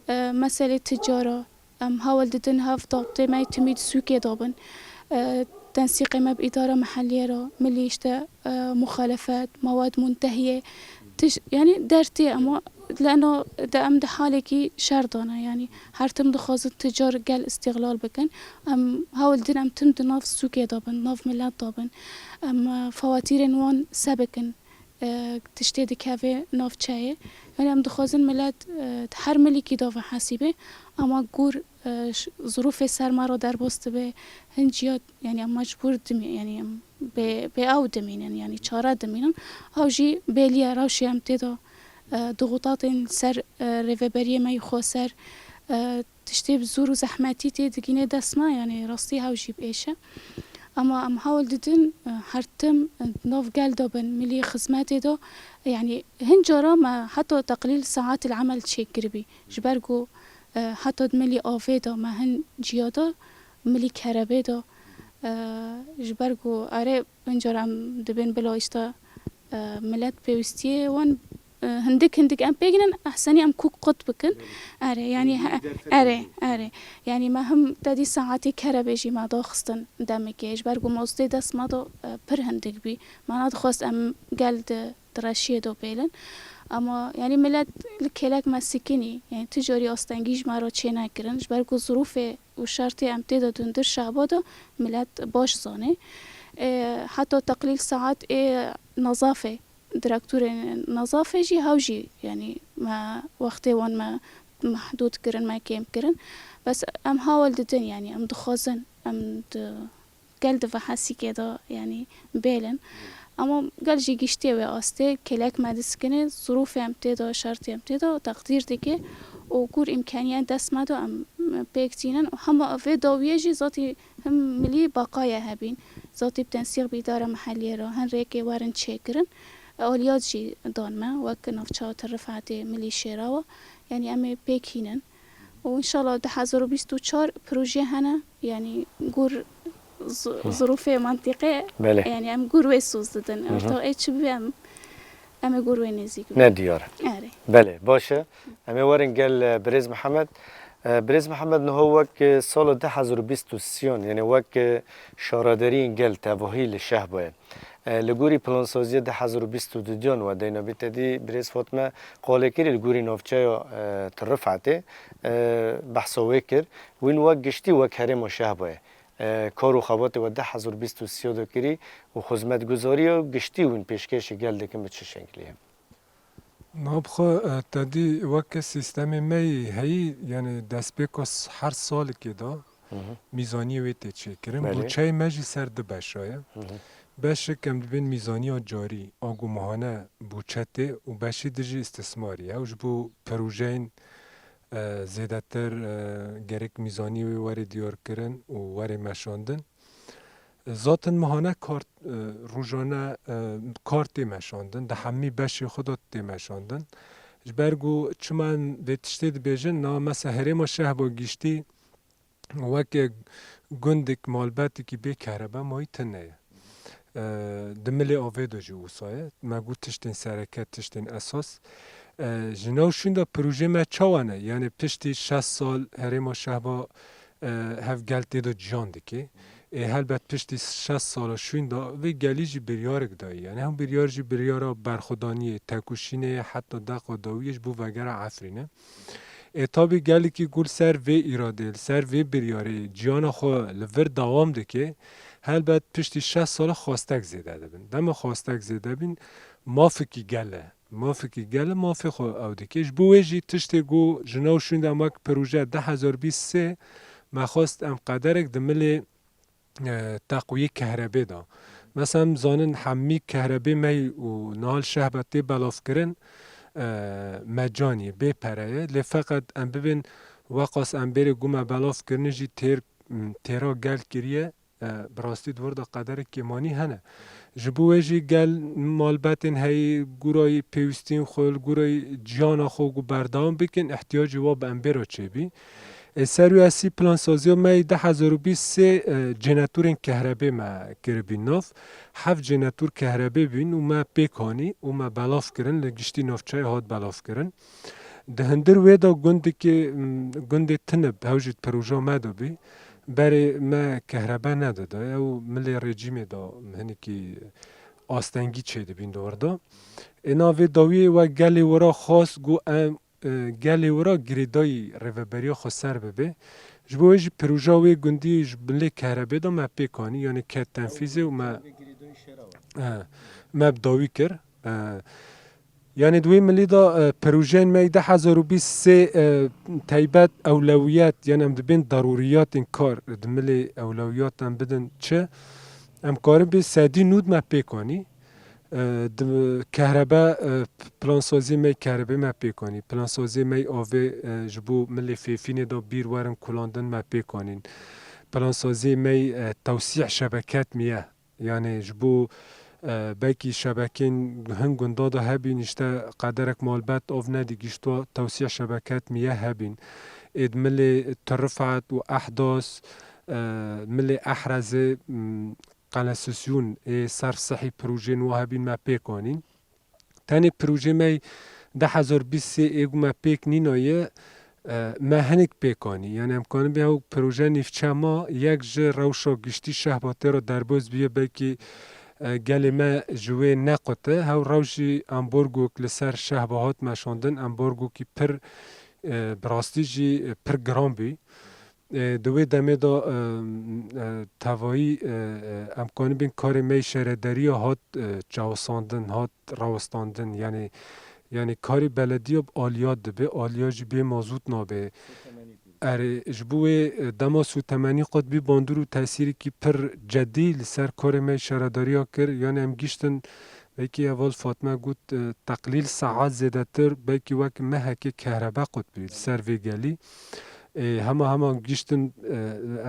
E, meselê ticara, Em hewl didin hev dabtê me yê timî di sûkê de bin. E, tensîqê me bi îdara mehelliyê re, milî işte, e, muxalefet, mewad muntehiyê, tiş-, yanî dertê ema leno de em di halekî şer de ne, yanî her tim dixwazin ticar gel îstîxlal bikin. Em hewl din em tim di nav sûkê de bin, nav milet de bin. Em, e, fewatîrên wan se bikin. E, tiştê dikeve navçeyê. Yanî em dixwazin milet, e, di her milîkî de vehesîbe, ama gor, e, ş-, zirûfê ser me re derbas dibe, hin ciya, yanî em mecbûr dimî-, yanî em bê, bê ew dimînin, yanî çare dimînin. Ew jî bêliye rewşê em tê de, e, dixutatên ser, e, rêveberiyê me yê xweser, e, tiştê bi zor û zehmetî tê digîne dest me, yanî rastî hew jî bi êş e. Ama em hewl didin, e, her tim, e, nav gel de bin, milî xizmetê de, yanî hin cara me heta teqlîl saetil emel çêkiribî. Ji ber ku, e, heta di milî avê de me hin ciya de, milî kerebê de, e, ji ber ku erê hin cara em dibên bila işte, e, milet pêwîstiyê wan, e, hindik hindik em pêk nin, ehsenî em kûk qut bikin. Erê, yanî he-, erê, erê. Yanî me him te dî saetê kerebê jî me daxistin demekê. Ji ber ku mozitê dest me de, e, pir hindik bî. Me nedixwest em gel di, di reşiyê de bêlin. Ama yanî milet li kêlek me sikinî. Yanî tu carî astengî ji me re çê nekirin. Ji ber ku zirûfê û şertê em tê de di hundir şehba de milet baş zanê. E, heta teqlîl saet ê nezafê direktorên nezafê jî hew jî, yanî me wextê wan me mehdûd kirin, me kêm kirin. Bes em hewl didin, yanî em dixwazin, em di gel di vehesîkê de, yanî bêlin. Ama gel jî giştê wê astê, kêlek me diskine, zirûfê em tê de, şertê em tê de teqdîr dike û gor îmkaniyên dest me de em pêk tînin. Û hema vê dawiyê jî zatî Him milî baqaya hebîn, zatî bi tensîq bi îdara mehelliyê re hin rêkê werin çêkirin. Aliyat jî dan me, wek navçeya Til Rifetê, milî Şêrawa. Yanî em ê pêk hînin. Û înşallah du hezar û bîst û çar projê hene, yanî gor z-, Hı. zirûfê mantîqê, Belê. yanî em gor wê soz didin. Hı hı. Orta ê çi bibe em, em ê gor wê nêzîk bibin. Ne diyar. Erê. Belê, baş e. Em ê werin gel, e, Birêz Mihemed. E, Birêz Mihemed, niho wek, e, sala du hezar û bîst û sê, yanî wek, e, şaredariyên gel tevahî li Şehba ye. E, li gorî plansaziya du hezar û bîst û duyan we deyna bî te dî Birêz Fatme qalê kirî li gorî navçeya, e, Til Rifetê, e, behsa wê kir. Wîn wek giştî wek herêma Şehba ye. E, kar û xebatê we du hezar û bîst û sê de kirî û xizmetguzariya giştî wîn pêşkêşî gel dikin bi çi şeklî ye? Nabxwe, e, te dî weke sîstemê me yî heyî, yanî destpêka s-, her salikê de Hı hı. mîzaniyê wê tê çêkirin. Belê. Bûçeyê me jî ser du beşa ye. Hı hı. Beşek em dibên mîzaniya carî, a ku mahane bûçe tê û beşî din jî îstismarî ye. Ew ji bo projeyên, e, zêdetir, e, gerek mîzaniyê wê were diyarkirin û were meşandin. Zaten mahane kar, e, rojane, e, kar tê meşandin, di hemî beşê xwe de tê meşandin. Ji ber ku çima em vê tiştê dibêjin, na mesela herêma Şehba giştî weke gundek, malbetekî bê kerebe mayî tune ye. E, di milê avê de jî wisa ye. Me got tiştên sereke, tiştên esas. E, ji nav şûnda projê me çawa ne? Yanî piştî şeş sal herêma Şehba, e, hev gel tê de ciyan dike. Ê, helbet piştî şeş sala şûnda vê gelî jî biryarek dayî. Yanî hem biryar jî biryara berxwedaniyê, tekoşînê ye, heta deqa dawiyê ji bo vegera Efrînê. Ê, tabî gelekî ku li ser vê îradê, li ser vê biryarê ciyana xwe li vir dewam dike, helbet piştî şeş sala xwestek zêde dibin. Dema xwestek zêde bîn, mafekî gel e. Mafekî gel e, mafê xwe ew dike. Ji bo wê jî tiştê ku ji nav şûnde em wek proje du hezar bîst sê me xwest em qederek di milê, e, teqwiyê kehrebê de. Mesela em zanin hemî kehrebê me û niha li Şehba tê belavkirin, e, mecanî, bê pere ye. Lê feqet em bibên weqas em bêrê ku me belav kirine jî têr, têra gel kiriye, e, bi rastî di wir de qederek kêmanî hene. Ji bo wê jî gel malbetên heyî, gurayî pêwîstiyên xwe, li gurayî ciyana xwe ku berdewam bikin, ihtiyacê wa bi em bê re çêbî. Ê ser wî esî plansaziya me yê du hezar û bîst sê, e, jenetorên kehrebê me kiribî nav. Heft jenetor kehrebê bîn û me pêk anî û me belav kirin, li giştî navçeyê hat belavkirin. Di hundir wê de gundekê, m, gundê Tinib, hew jî di proja me de bî. Berê me kehrebe nedide. Ew milê rejîmê de hinekî astengî çêdibîn di wir de. Ê navê dawiyê we gelê wira xwest ku em, e, gelê wira girêdayî rêveberiya xweser bibe. Ji bo wê jî proja wê gundî ji milê kehrebê de me pêk anî, yanî ket tenfîzê û me, e, me bi dawî kir. E, Yanî di wê milî de, e, projeyên me yê du hezar û bîst sê, e, teybet ewlewiyet, yanî em dibên darûriyatên kar di milê ewlewiyat em bidin çi? Em karin bê sedî nûd me pêk anî. E, di kehrebe, e, plansaziyê me yê kehrebê me pêk anî. Plansaziyê me yê avê, e, ji bo milê Fêfînê de bîr werin kulandin me pêk anîn. Plansaziyê me yê, e, tewsîh şebekat miye. Yanî ji bo, e, belkî şebekên hin gunda de hebîn, îşte qederek malbet av nedigihîştwa, tewsîya şebeket miye hebîn. Ê di milê Tirifet û Ehdas, e, milê Ehrezê, m, kanalizasyonê ser sehî projeyên wa hebîn me pêk anîn. Tenê projê me yê du hezar bîst sê ê ku me pêk nînaye, e, me hinek pêk anî. Yanî em kanibê ew proje nîvçe ma yek ji rewşa giştî Şehbatê re derbas bûye, belkî, e, gelê me ji wê nequte. Hew rewş jî ambargoyek li ser Şehba hat meşandin, ambargoyekî pir, e, bi rastî jî, e, pir giran bû. E, di wê demê de, e, e, tevayî, e, e, em kanibên karê me yê şaredariya hat, e, çawisandin, hat rawestandin. Yanî, yanî karê belediya bi aliyat dibe, aliya jî bê mazût nabe. Erê, ji bo wê, e, dema sûtemenî qut bî, bandor û tesîrekî pir cedî li ser karê me yê şaredariya kir. Yanî em giştin, belkî heval Fatme got, e, teqlîl saet zêdetir, belkî wek mehekê kehrebe qut bî li ser vê gelî. E, hema hema giştin, e,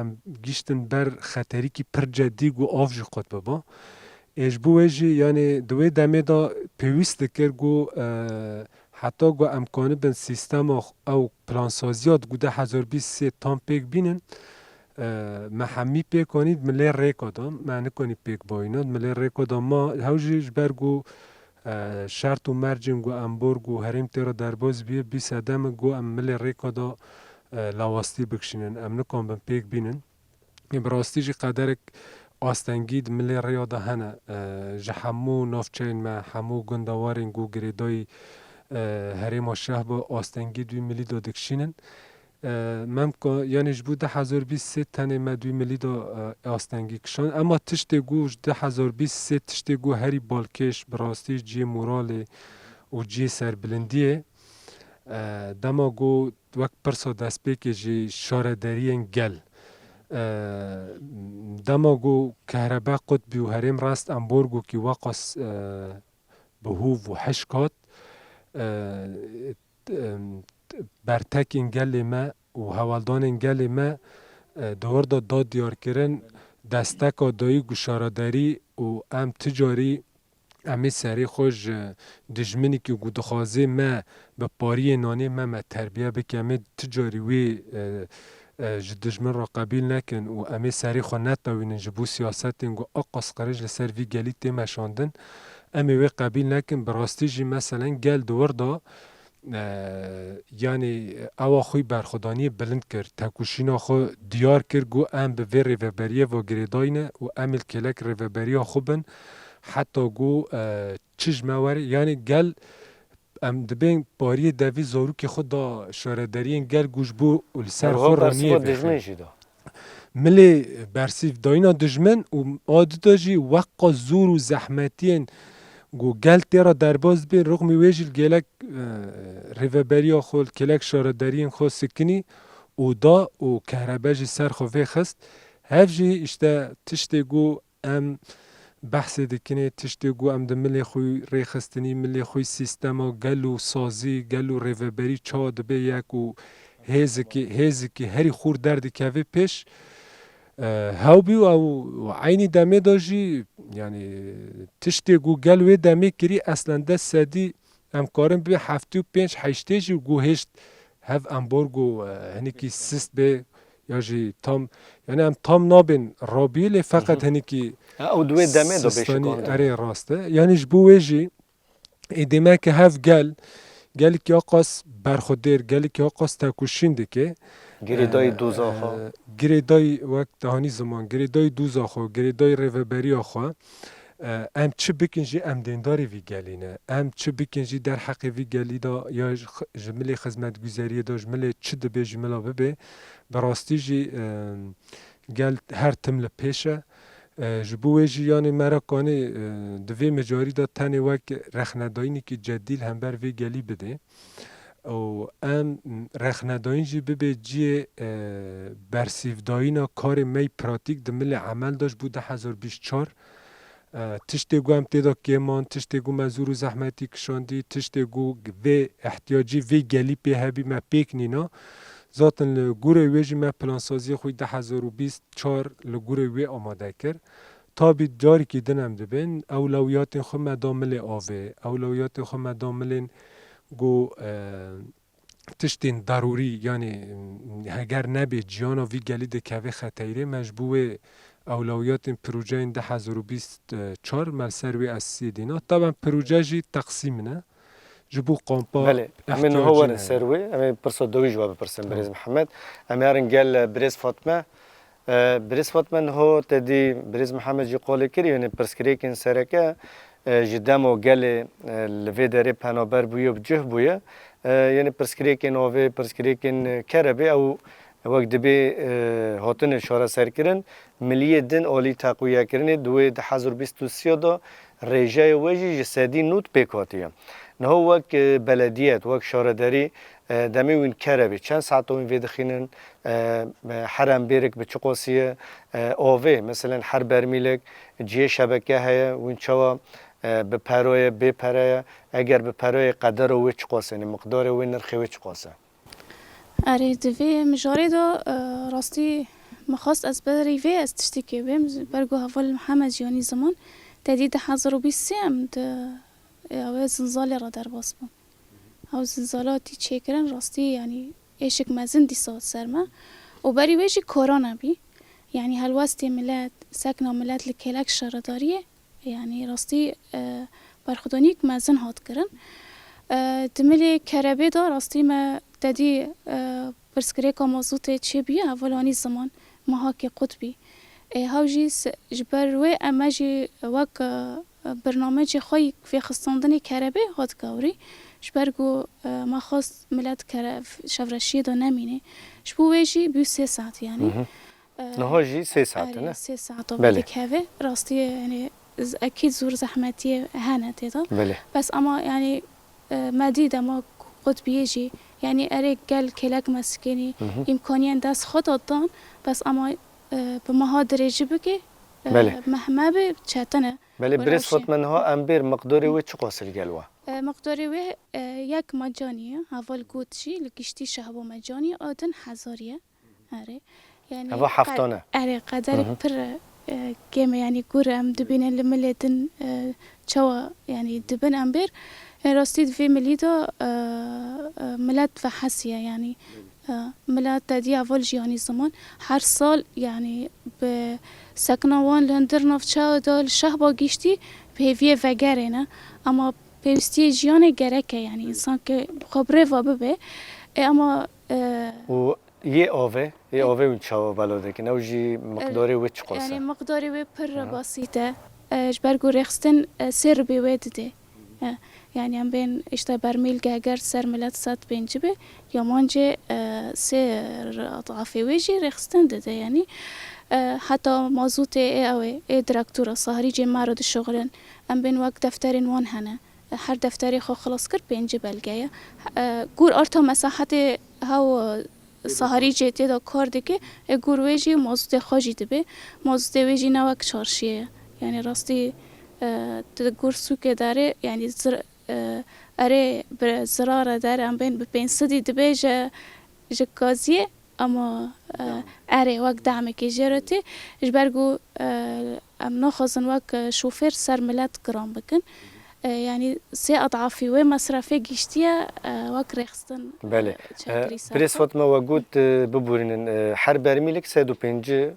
em giştin ber xeterîkî pir cedî ku av jî qut biba. Ê ji bo wê jî, yanî di wê demê de pêwîst dikir ku, e, heta ku em kanibin sîstema ew plansaziya di ku du hezar bîst sê tam pêk bînin, e, me hemî pêk anî, milê rêka da, me nikanî pêk bayîna, milê rêka da ma hew jî ji ber ku, e, şert û mercên ku ambargo herêm tê re derbas bîye, bî sedem ku em milê rêka da, e, lawastî bikişînin, em nikan bin pêk bînin. Ê, bi rastî jî qederek astengî di milê rêya de hene. E, ji hemû navçeyên me, hemû gundewarên ku girêdayî, e, herêma Şehba astengî di wî milî de dikişînin. E, memka, yanî ji bo du hezar bîst sê tenê me di wî milî de, e, astengî kişand. Ema tiştê ku ji du hezar bîst sê tiştê ku herî balkêş, bi rastî cihê moralê û cihê serbilindiyê, e, dema ku wek pirsa destpêkê jî şaredariyên gel. E, dema ku kehrebe qut bî û herêm rast ambargokî weqas, e, bi hûv û hişk hat, e, t-, em, t-, bertekên gelê me û hewaldanên gelê me, e, di wir de da diyarkirin, desteka dayî ku şaredarî û em ti carî Em ê serê xwe ji dijminekî ku dixwaze me bi pariyê nanê me, me terbiye bike, em ê ti carî wê, e, e, ji dijmin re qebîl nekin û em ê serê xwe netewînin ji bo siyasetên ku aqas qirêj li ser vî gelî tê meşandin. Em ê wê qebîl nekin. Bi rastî jî meselen gel di wir de, e, yanî ewa xwe berxwedaniyê bilind kir, tekoşîna xwe diyar kir, got, em bi vê rêveberiyê ve girêdayî ne û em ê li kêlek rêveberiya xwe bin, heta got, e, çi ji me were, yanî gel em dibên pariyê devî zarokê xwe da şaredariyên gel, got, ji bo li ser xwe roniyê vêxin. Milê bersîv dayîna dijmin û a dida jî weqa zor û zehmetiyên Ku gel tê re derbas dibin, rixmî wê jî li gelek, e, rêveberiya xwe, li gelek şaredariyên xwe sikinî û da û kehrebe jî ser xwe vê xist. Hev jî îşte tiştê ku em behsê dikinê, tiştê ku em di milê xwe rêxistinî, milê xwe sîstema gel û sazî, gel û rêveberî çawa dibe yek û hêzikî, hêzikî herî xûr derdikeve pêş. E, hew bî û ew eynî demê de jî, yanî tiştê ku gel wê demê kirî, eslen des sedî em karin bibê heftê û pênc heştê jî ku hêşt hev ambargo, e, hinekî sist bê ya jî tam, yanî em tam nabên rabî lê feqet Hı hı. hinekî Ha, ew di wê demê de bê sistanî, şikandin. Erê rast e. Yanî ji bo wê jî ê dêmeke hev gel, gelekî ya qas berxwedêr, gelekî ya qas tekoşîn dike. Girêdayî E, doza xwe. e, girêdayî wek te hanî ziman, girêdayî doza xwe, girêdayî rêveberiya xwe. E, em çi bikin jî em dêndarê vî gelî ne. Em çi bikin jî derheqê vî gelî de ya ji xi-, ji milê xizmetguzeriyê de ji milê çi dibe ji mila bibe. Bi rastî jî, e, gel her tim li pêş e. E, ji bo wê jî yanî me re kanê, e, di vê mijarî de tenê wek rexnedayînekî cedî li hember vê gelî bidê. Û em rexnedayîn jî bibe cihê, e, bersîvdayîna karê me yî pratîk di milê emel de ji bo du hezar bîst çar. E, tiştê ku em tê de kêman, tiştê ku me zor û zehmetî kişandî, tiştê ku vê ihtiyacî vê gelî pê hebî me pêk nîna. Zaten li gorê wê jî me plansaziyê xwe du hezar û bîst çar li gorê wê amade kir. Tabî carekî din em dibên, ewlewiyatên xwe me da milê avê, ewlewiyatên xwe me da milên ku, e, tiştên darûrî, yanî, heger nebê ciyana vî gelî dikeve xeteyrê, me ji bo wê ewlewiyatên projeyên du hezar û bîst çar me li ser wê esasî dîna. Taben proje jî teqsîm in e. Ji bo kampa Belê, em ê niha ihtiyacî werin ne. ser wê, em ê pirsa dawî ji we bipirsin, Tamam. Birêz Mihemed. Em ê herin gel, e, Birêz Fatme. E, Birêz Fatme, niha te dî Birêz Mihemed jî qolê kirî, yanî pirsgirêkên sereke, e, ji dema gelê, e, li vê derê penaber bûye û bi cih bûye. E, yanî pirsgirêkên avê, pirsgirêkên, e, kerebê, ew wek dibê, e, hatine şareserkirin, miliyê din alî teqwiyekirinê di wê du hezar bîst û sê de rêjeya we jî ji sedî nod pêk hatiye. Niha wek, e, belediyet, wek şaredarî, e, demê wîn kerebê, çend saeta wîn vê dixînin, e, e, herem bêrik bi çi qasî ye, e, avê, meselen her bermîlek cihê şebeke heye, wîn çawa, e, bi pere ye, bê pere ye, eger bi pere ye, qedera wê çi qas e, yanî miqdarê wê, nirxê wê çi qas e? Erê, di vê mijarê de, e, rastî min xwest ez berî vê ez tiştekê bêm, ber ku heval Mihemed jî yanî ziman, te dî du hezar û bîst sê em di, e, ew ê zinzalê re derbas bûn. Ew zinzala tî çêkirin, rastî, yanî êşik mezin dîsa ser me. Û berî wê jî korona bî. Yanî helwestê milet, sekna milet li kêlek şaredariyê, yanî rastî, e, berxwedanîk mezin hat kirin. E, di milê kerebê de rastî me te dî, e, pirsgirêka mazotê çêbûye, heval anî ziman, mehakê qut bî. Ê, hew jî se-, ji ber wê em, me jî wek, e, birnamecê xwe yî vêxistandinê kerebê hat gewrî. Ji ber ku, e, me xwest milet kere-, şevreşiyê de nemîne. Ji bo wê jî bû sê saet yanî. Hı hı. E, Niha jî sê saet e, erê, ne? Sê saet o Belê. Dikeve. Rastî, yanî, z-, ekîd zor zehmetiyê hene tê de. Belê. Bes ama, yanî, e, me dî dema qutbiyê jî, yanî, erê gel kêlek me sikinî, Hı hı. îmkaniyên dest xwe de dan, bes ama, e, bi meha dirêjî bike, e, Belê. meh me be çetin e. Belê, Wera Birêz jî. Fatme, niha em bêr miqdarê wê çi qas e li gel we? E, miqdarê wê, e, yek mecanî ye, heval got jî, li giştî şehbo mecanî, a din hezarî ye. Erê. Yanî Eva qe-, heftane. Erê, qederê Hı hı. pir, e, kêm e, yanî gur em dibînin li milê din, e, çawa, yanî dibin em bêr. Yanî rastî di vê milî de, e, e, milet vehesiye, yanî, e, milet te dî heval jî yanî ziman. Her sal, yanî bi sekna wan li hundir navçeya de li şehba giştî bi hêviyê vegerê ne. Ama pêwîstiyê jiyanê gerek e, yanî însan ke xwe bi rê ve bibe. E, ama, e, Û Yê avê, yê Ê- avê hûn çawa bela dikin? Ew jî miqdarê wê çi qas e? Yanî miqdarê wê pir Hı. basît e. E, ji ber ku rêxistin, e, sê ribê wê didê. E, yanî em bên, işte, bermîl geger ser milet sed pêncî be, yamancê, e, sê adafê wê jî rêxistin dide. Yanî, E, heta mazûtê ê ew ê, ê direktora Sahrîcê me re dişuxulin. Em bên wek defterên wan hene. E, her defterê xwe xilas kir, pêncî belge ye. E, gûr arta mesahetê hew, e, Sahrîcê tê de kar dike, e, gûr wê jî mazûtê xwe jî dibe. Mazûtê wê jî ne wek çarşiyê ye. Yani rastî, e, tu gûr sûkê derê, yani zir-, e, erê bi zirara der, em bên bi pênc sedî dibe ji, ji gaziyê. Ama, e, erê, wek demekê jê re tê, ji ber ku, e, em naxwazin wek, e, şofêr ser milet giran bikin. E, yanî sê edafî wê mesrefê giştiye, e, wek rêxistin, Belê. e, E, çekirî ser Birêz xwe. Fatma we got, e, biborînin, e, her bermîlek sed û pêncî,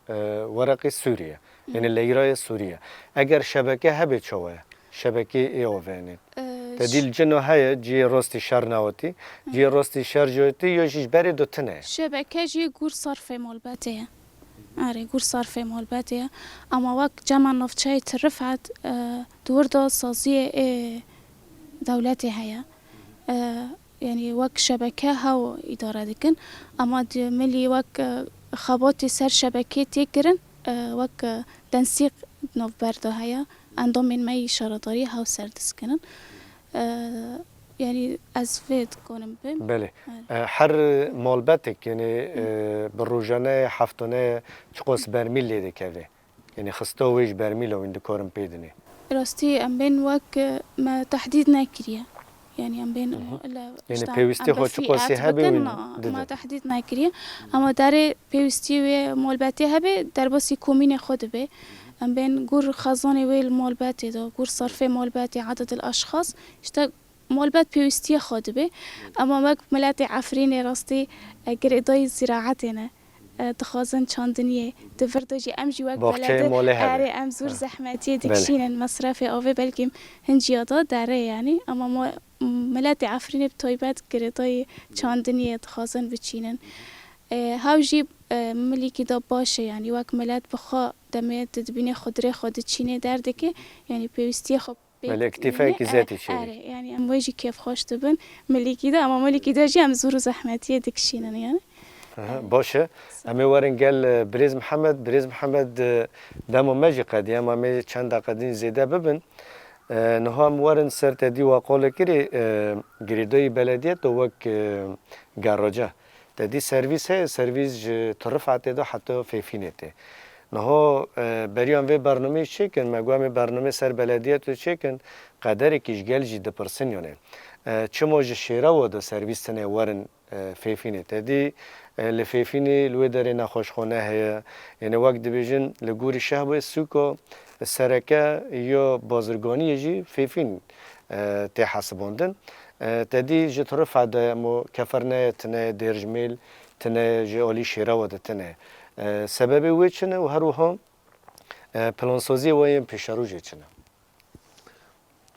e, wereqê Sûrî ye. Hı. Yani leyraya Sûrî ye. Eger şebeke hebe çawa ye? Şebekê ê avênê. Ee, Te dî ş- li cino heye, cihê rastî şer newatî, Hı. cihê rastî şer jotî, ya jî ji berê do tune ye. Şebeke jî gûr sarfê malbetê ye. Erê, gûr sarfê malbetê ye. Ama wek cema navçeyê Tirifet, e, di wir de saziyê ê dewletê heye. E, yanî wek şebeke hew îdare dikin. Ama di milî wek, e, xebatê ser şebekê tê kirin, e, wek, e, tensîq navber de heye. Endamên me yî şaredariyê hew ser diskinin. E, yanî ez vê dikanim bim. Belê. Evet. E, her malbetek, yani, e, bi rojane, heftane çiqas bermîl lê dikeve? Yani xista wê ji bermîla wî dikarin pê dinê? Rastî em bên wek, e, me tehdîd nekiriye. Yani em bên Hı hı. illa Yani işte pêwîstî em xwe birfî çiqasî et hebe bikin, wî na, didin. Me tehdîd nekiriye. Ama derê pêwîstî wê malbetê hebe, derbasî komînê xwe dibe. Em bên gûr xezanê wê li malbetê de, gûr sarfê malbetê, ededil aşxas, işte malbet pêwîstiyê xwe dibe. Ema wek miletê Efrînê rastî, e, girêdayî zîraetê ne. E, dixwazin çandiniyê. Di vir de jî em jî wek Baxçeyê belê de malê hebe. Erê, em zûr Ha. zehmetiyê Belê. dikişînin. Mesrefê avê belkî hinciya da derê yanî. Ema ma, miletê Efrînê bi taybet girêdayî çandiniyê dixwazin biçînin. E, hew jî, e, milîkî da baş e yanî wek milet bi xwe demê tu dibînê xwe dirê xwe diçînê derdikê. Yanî pêwîstiyê xwe Belê, pêk îktîfekî dibînê, zêtî e, çêbî. Erê, yanî em wê jî kêfxweş dibin. Milîkî de, ama milîkî de jî em zûr û zehmetiyê dikişînin yanî. Aha, baş e. Em ê werin gel, e, Birêz Mihemed. Birêz Mihemed, e, dema me jî qediye, em ê çend deqe din zêde bibin. E, niha em werin ser te dî we qolê kirî, e, girêdayî belediyet de wek, e, geraca. Te dî servîs heye, servîs ji Tirifetê de heta Fêfînê tê. Niha, e, beriyan vê bernameyê çêkin, me got em ê bernameyê ser belediyetê çêkin, qederekî ji gel jî dipirsin yanê. E, çima ji Şêrewa de servîs tine werin, e, Fêfînê? Te dî, e, li Fêfînê li wê derê nexweşxane heye. Yanê wek dibêjin li gorî şehbê sûka sereke ya bazirganiyê jî Fêfîn, e, tê hesibandin. E, te dî ji Tirifet de mo Keferneye tine, Dêrjmêl tine, ji alî Şêrewa de tine. E, sebebê wê çi ne û her wiha, e, plansaziyê we yên pêşerojê çi ne?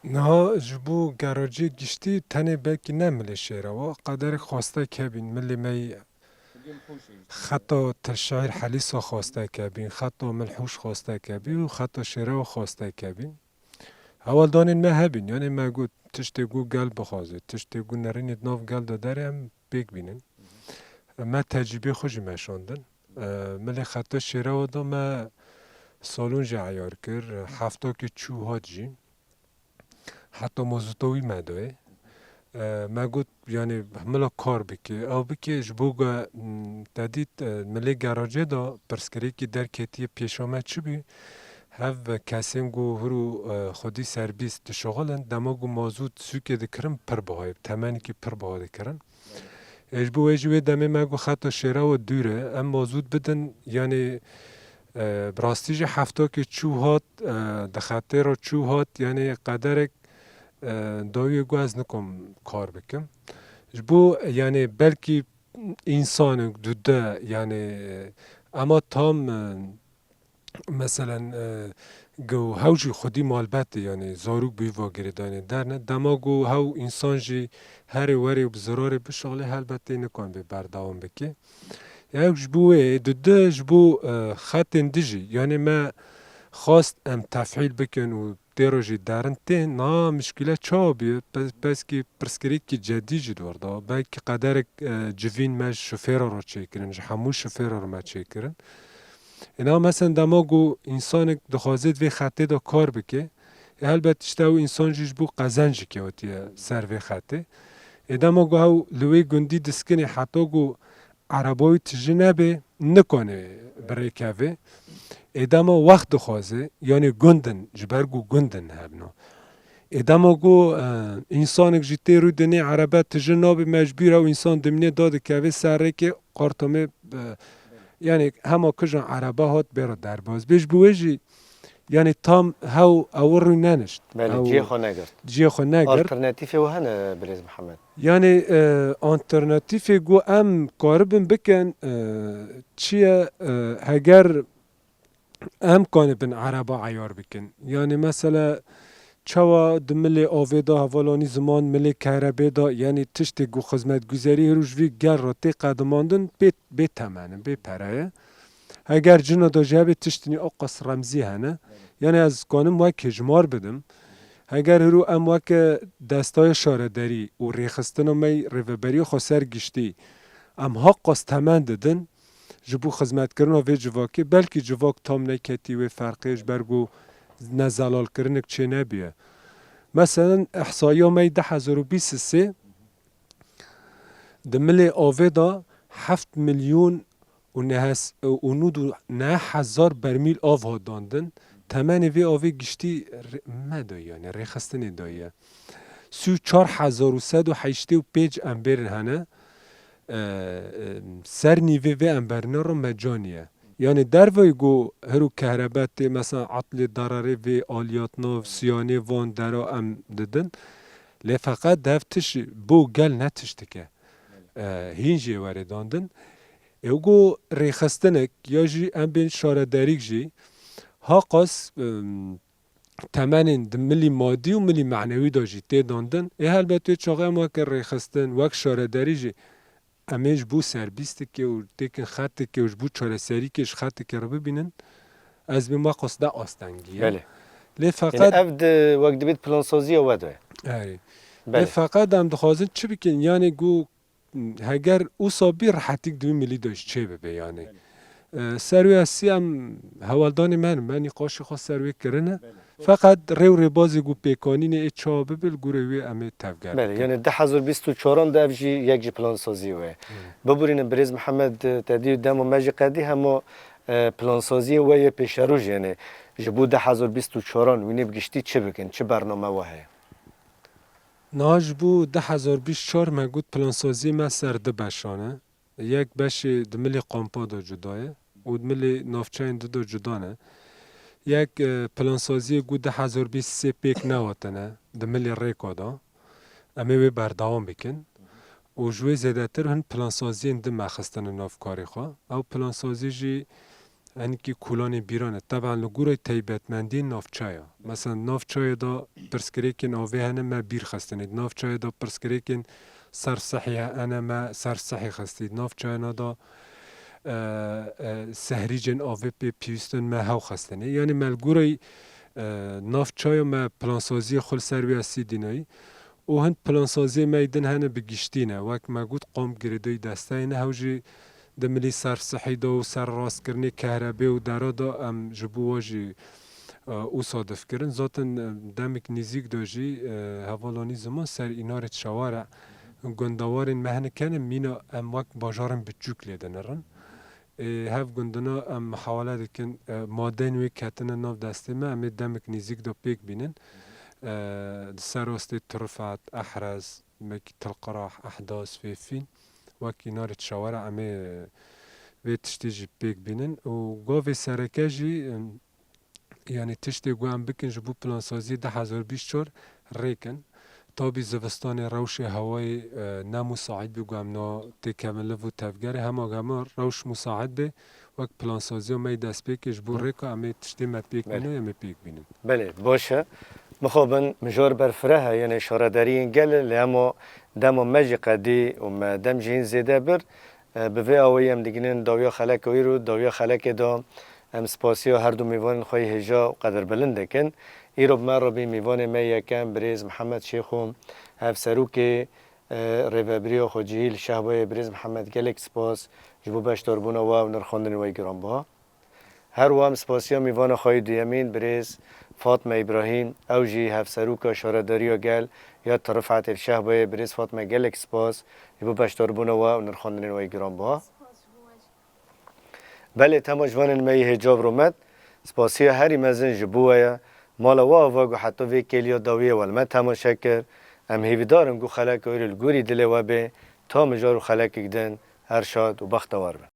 Niha ji bo geraciyê giştî tenê belkî ne milê Şêrewa, qederek xwastek hebîn, milê me yî xeta Teşehîr Helîsa xwastek hebîn, xeta Milhûş xwastek hebî û xeta Şêrewa xwastek hebîn. Hewaldanên me hebîn, yanê me got, tiştê ku gel bixwaze, tiştê ku nerînê di nav gel de derê em pêk bînin. Me tecrîbê xwe jî meşandin. E, milê xeta Şêrewa de me salon jî eyar kir, heftakê çû hat jî. Heta mozota wî me dayê. E, me got, yanê mila kar bike, ew bike, ji bo ku, m, te dît, e, milê geracê de pirsgirêkî derketiye pêşa me çi bî? Hev kesên ku hûr û, e, xwedî serbîst dişuxulin, dema ku mazût sûkê dikirin pir biha ye, temenekî pir biha dikirin. Ê, ji bo wê jî wê demê me got xeta Şêrewa dûr e, em mazût bidin, yanê, e, bi rastî jî heftakê çû hat, e, di xetê re çû hat, yanê qederek, e, dawiyê ku ez nikom kar bikim. Ji bo, yanê belkî însanek dude, yanê, e, ema tam, e, Meselen, e, go hew jî xwedî malbetê, yanî zarok bi wî va girêdayînê derne. Dema go hew însan jî herê werê û bi zirarê bişixulê, helbet tê nikan bê berdewam bike. Ew ji bo wê, dude ji bo, e, xetên dijî, yanî me xwest em tefhîl bikin û tê re jî derin tên, na mişkîle çawa bûye? Pe-, peskî pirsgirêkî cedî jî di wir de. Belkî qederek, e, civîn me ji şofêra re çêkirin, ji hemû şofêra re me çêkirin. Êna mesen dema ku însanek dixwaze di vê xetê de kar bike, ê helbet işte ew însan jî ji bo qezenc jî kewtiye ser vê xetê. Ê dema ku ew li wê gundî diskinê heta ku ereba wî tije nebe, nikane bi rê keve. Ê dema wext dixwaze, yanî gund in, ji ber ku gund in hebno. Ê dema ku, e, însanek jî tê rû dinê erebe tije nabe, mecbûr ew însan dimîne dadikeve ser rêkê, qartomê, e, yanî hema kijan erebe hat bêra derbas. Bê ji bo wê jî, yanî tam hew ew rû nenişt. Belê, Ew cihê xwe negirt. cihê xwe negirt. Alternatîfê we hene, birêz Mihemed? Yanî, e, alternatîfê ku em karibin bikin, e, çi ye, e, heger em kanibin ereba eyar bikin. Yanî mesela çawa di milê avê de, hevalanî ziman milê kerebê de, yanî tiştê ku xizmetguzerî hêrû ji vî gel re tê qedimandin, bê, bê temen in, bê pere ye. Heger cina de jî hebe tiştinî o qas remzî hene. Yanî ez kanim wek hejmar bidim. Heger hêrû em weke destaya şaredarî û rêxistina me rêveberiya xwe ser giştî, em ha qas temen didin, ji bo xizmetkirina vê civakê, belkî civak tam neketî wê ferqê ji ber ku nezelalkirinek çê nebiye. Meselen, ihsaiya me yê du hezar û bîst û sê di milê avê de heft milyon û nehes-, û nûd û neh hezar bermîl av hat dandin. Temenê vê avê giştî rê-, me daye, yanî rêxistinê daye. Sî û çar hezar û sed û heştê û pênc emberin hene. E, e, ser nîvê vê emberine re mecanî ye. Yanî derveyî ku hiro kehrebe tê, mesela etlê dererê vê aliyatna, siyanê van dera em didin. Lê feqet dev tişt bo gel ne tiştike. E, hîn jê were dandin. Ew ku rêxistinek ya jî em bên şaredarîk jî ha qas, em, temenên di milî madî û milî manewî de jî tê dandin. Ê helbet wê çaxê em weke rêxistin, wek şaredarî jî em ê ji bo serbîstikê û têkin xetikê û ji bo çareserîkê ji xetikê re bibînin. Ez bê me qas de astengî ye. Belê. Lê Yanî feqet ev di, wek dibêt plansaziya we de ye. Erê. Lê Belê. feqet em dixwazin çi bikin? Yanî ku heger wisa bî rehetîk di wî milî de jî çê bibe yanî. Belê. E, ser wê hesî em hewaldanê me ne, me nîqaşê xwe ser wê kirine. Belê. Feqet rê û rêbazê ku pêkanînê ê çawa bibe li gorê wê em ê tevger Belê, bikin. yanî du hezar bîst û çaran de ev jî yek ji plansaziyê we ye. Hmm. Biborînin birêz Mihemed, te dî dema me jî qedî hema, e, plansaziyê we yê pêşerojê, yanî ji bo du hezar bîst û çaran wînê bi giştî çi bikin, çi bername we heye? Niha ji bo du hezar bîst û çar me got plansaziyê me ser du beşan e. Yek beşê di milê kampa de cuda ye û di milê navçeyên di de cuda ne. Yek, e, plansaziyê ku du hezar bîst sê pêk nehatine di milê rêka de. Em ê wê berdewam bikin. Û ji wê zêdetir hin plansaziyên din me xistine nav karê xwe. Ew plansazî jî Hinekî kolanê bîran e. Teban li gorî taybetmendiyên navçeya. Mesela navçeyê de pirsgirêkên avê hene me bîr xistinê. Di navçeyê de pirsgirêkên ser sihê hene me ser sihê xistî. Di navçeyana de, e, e, sehrîcên avê pê pêwîstin me hew xistinê. Yanî me li gorî, e, navçeya me plansaziyê xwe li ser wê hestî dînayî. Û hin plansaziyê me yê din hene bi giştî ne. Wek me got qom girêdayî desteyê ne hew jî di milî ser sihî de û ser rastkirinê kehrebê û dera de em ji bo we jî, e, wisa difkirin. Zaten, e, demik nîzîk de jî, e, hevalanî ziman ser înarê çeware gundewarên me hinek hene mîna em wek bajarên biçûk lê dinirin. Ê, hev gundina em muhawele dikin, e, madeyên wê ketine nav destê me, em ê demik nîzîk de pêk bînin. E, di ser rastê Turfet, Ehrez, mekî Tilqirah, Ehdas, Fêfîn, wek înarê çeware em ê vê tiştê jî pêk bînin. Û gavê sereke jî, em, yanî tiştê ku em bikin ji bo plansaziyê du hezar bîst çar rêk in. Tabî zivistanê rewşê hewayê, e, ne musaîd bî ku em na têkevin liv û tevgerê. Hema ku hema rewş musaîd bê, wek plansaziya me yê destpêkê ji bo rêka em ê tiştê me pêk Belê. bînin, em ê pêk bînin. Belê, baş e. Mixabin mijar berfireh e, yanî şaredariyên gel e, lê hema dema me jî qedî û me dem jî hîn zêde bir, e, bi vê awayî em digihînin dawiya xeleka wî û dawiya xelekê de em spasiya her du mêvanên xwe yê hêja û qedirbilind dikin. Îro bi me re bî mêvanê me yekem birêz Mihemed Şêxo, hevserokê, e, Rêveberiya Xwecihî li Şehbayê. Birêz Mihemed, gelek spas ji bo beşdarbûna we û nirxandinê we yê giranbiha. Her wiha em spasiya mîvana xwe yê duyemîn birêz Fatme Îbrahîm, ew jî hevserûka Şaredariya Gel ya Tirifetê li Şehbayê. Birêz Fatme, gelek spas ji bo beşdarbûna we û nirxandinên we yê giranbiha. Belê, tema ciwanên me yê hêja bi rûmet, spasiya herî mezin ji bo we ye. Mala we ava ku heta vê kêliya dawiyê we li me temaşe kir. Em hêvîdar in ku xeleka wê li gorî dilê we bê, ta mijar û xelekek din her şad û bextewar bin.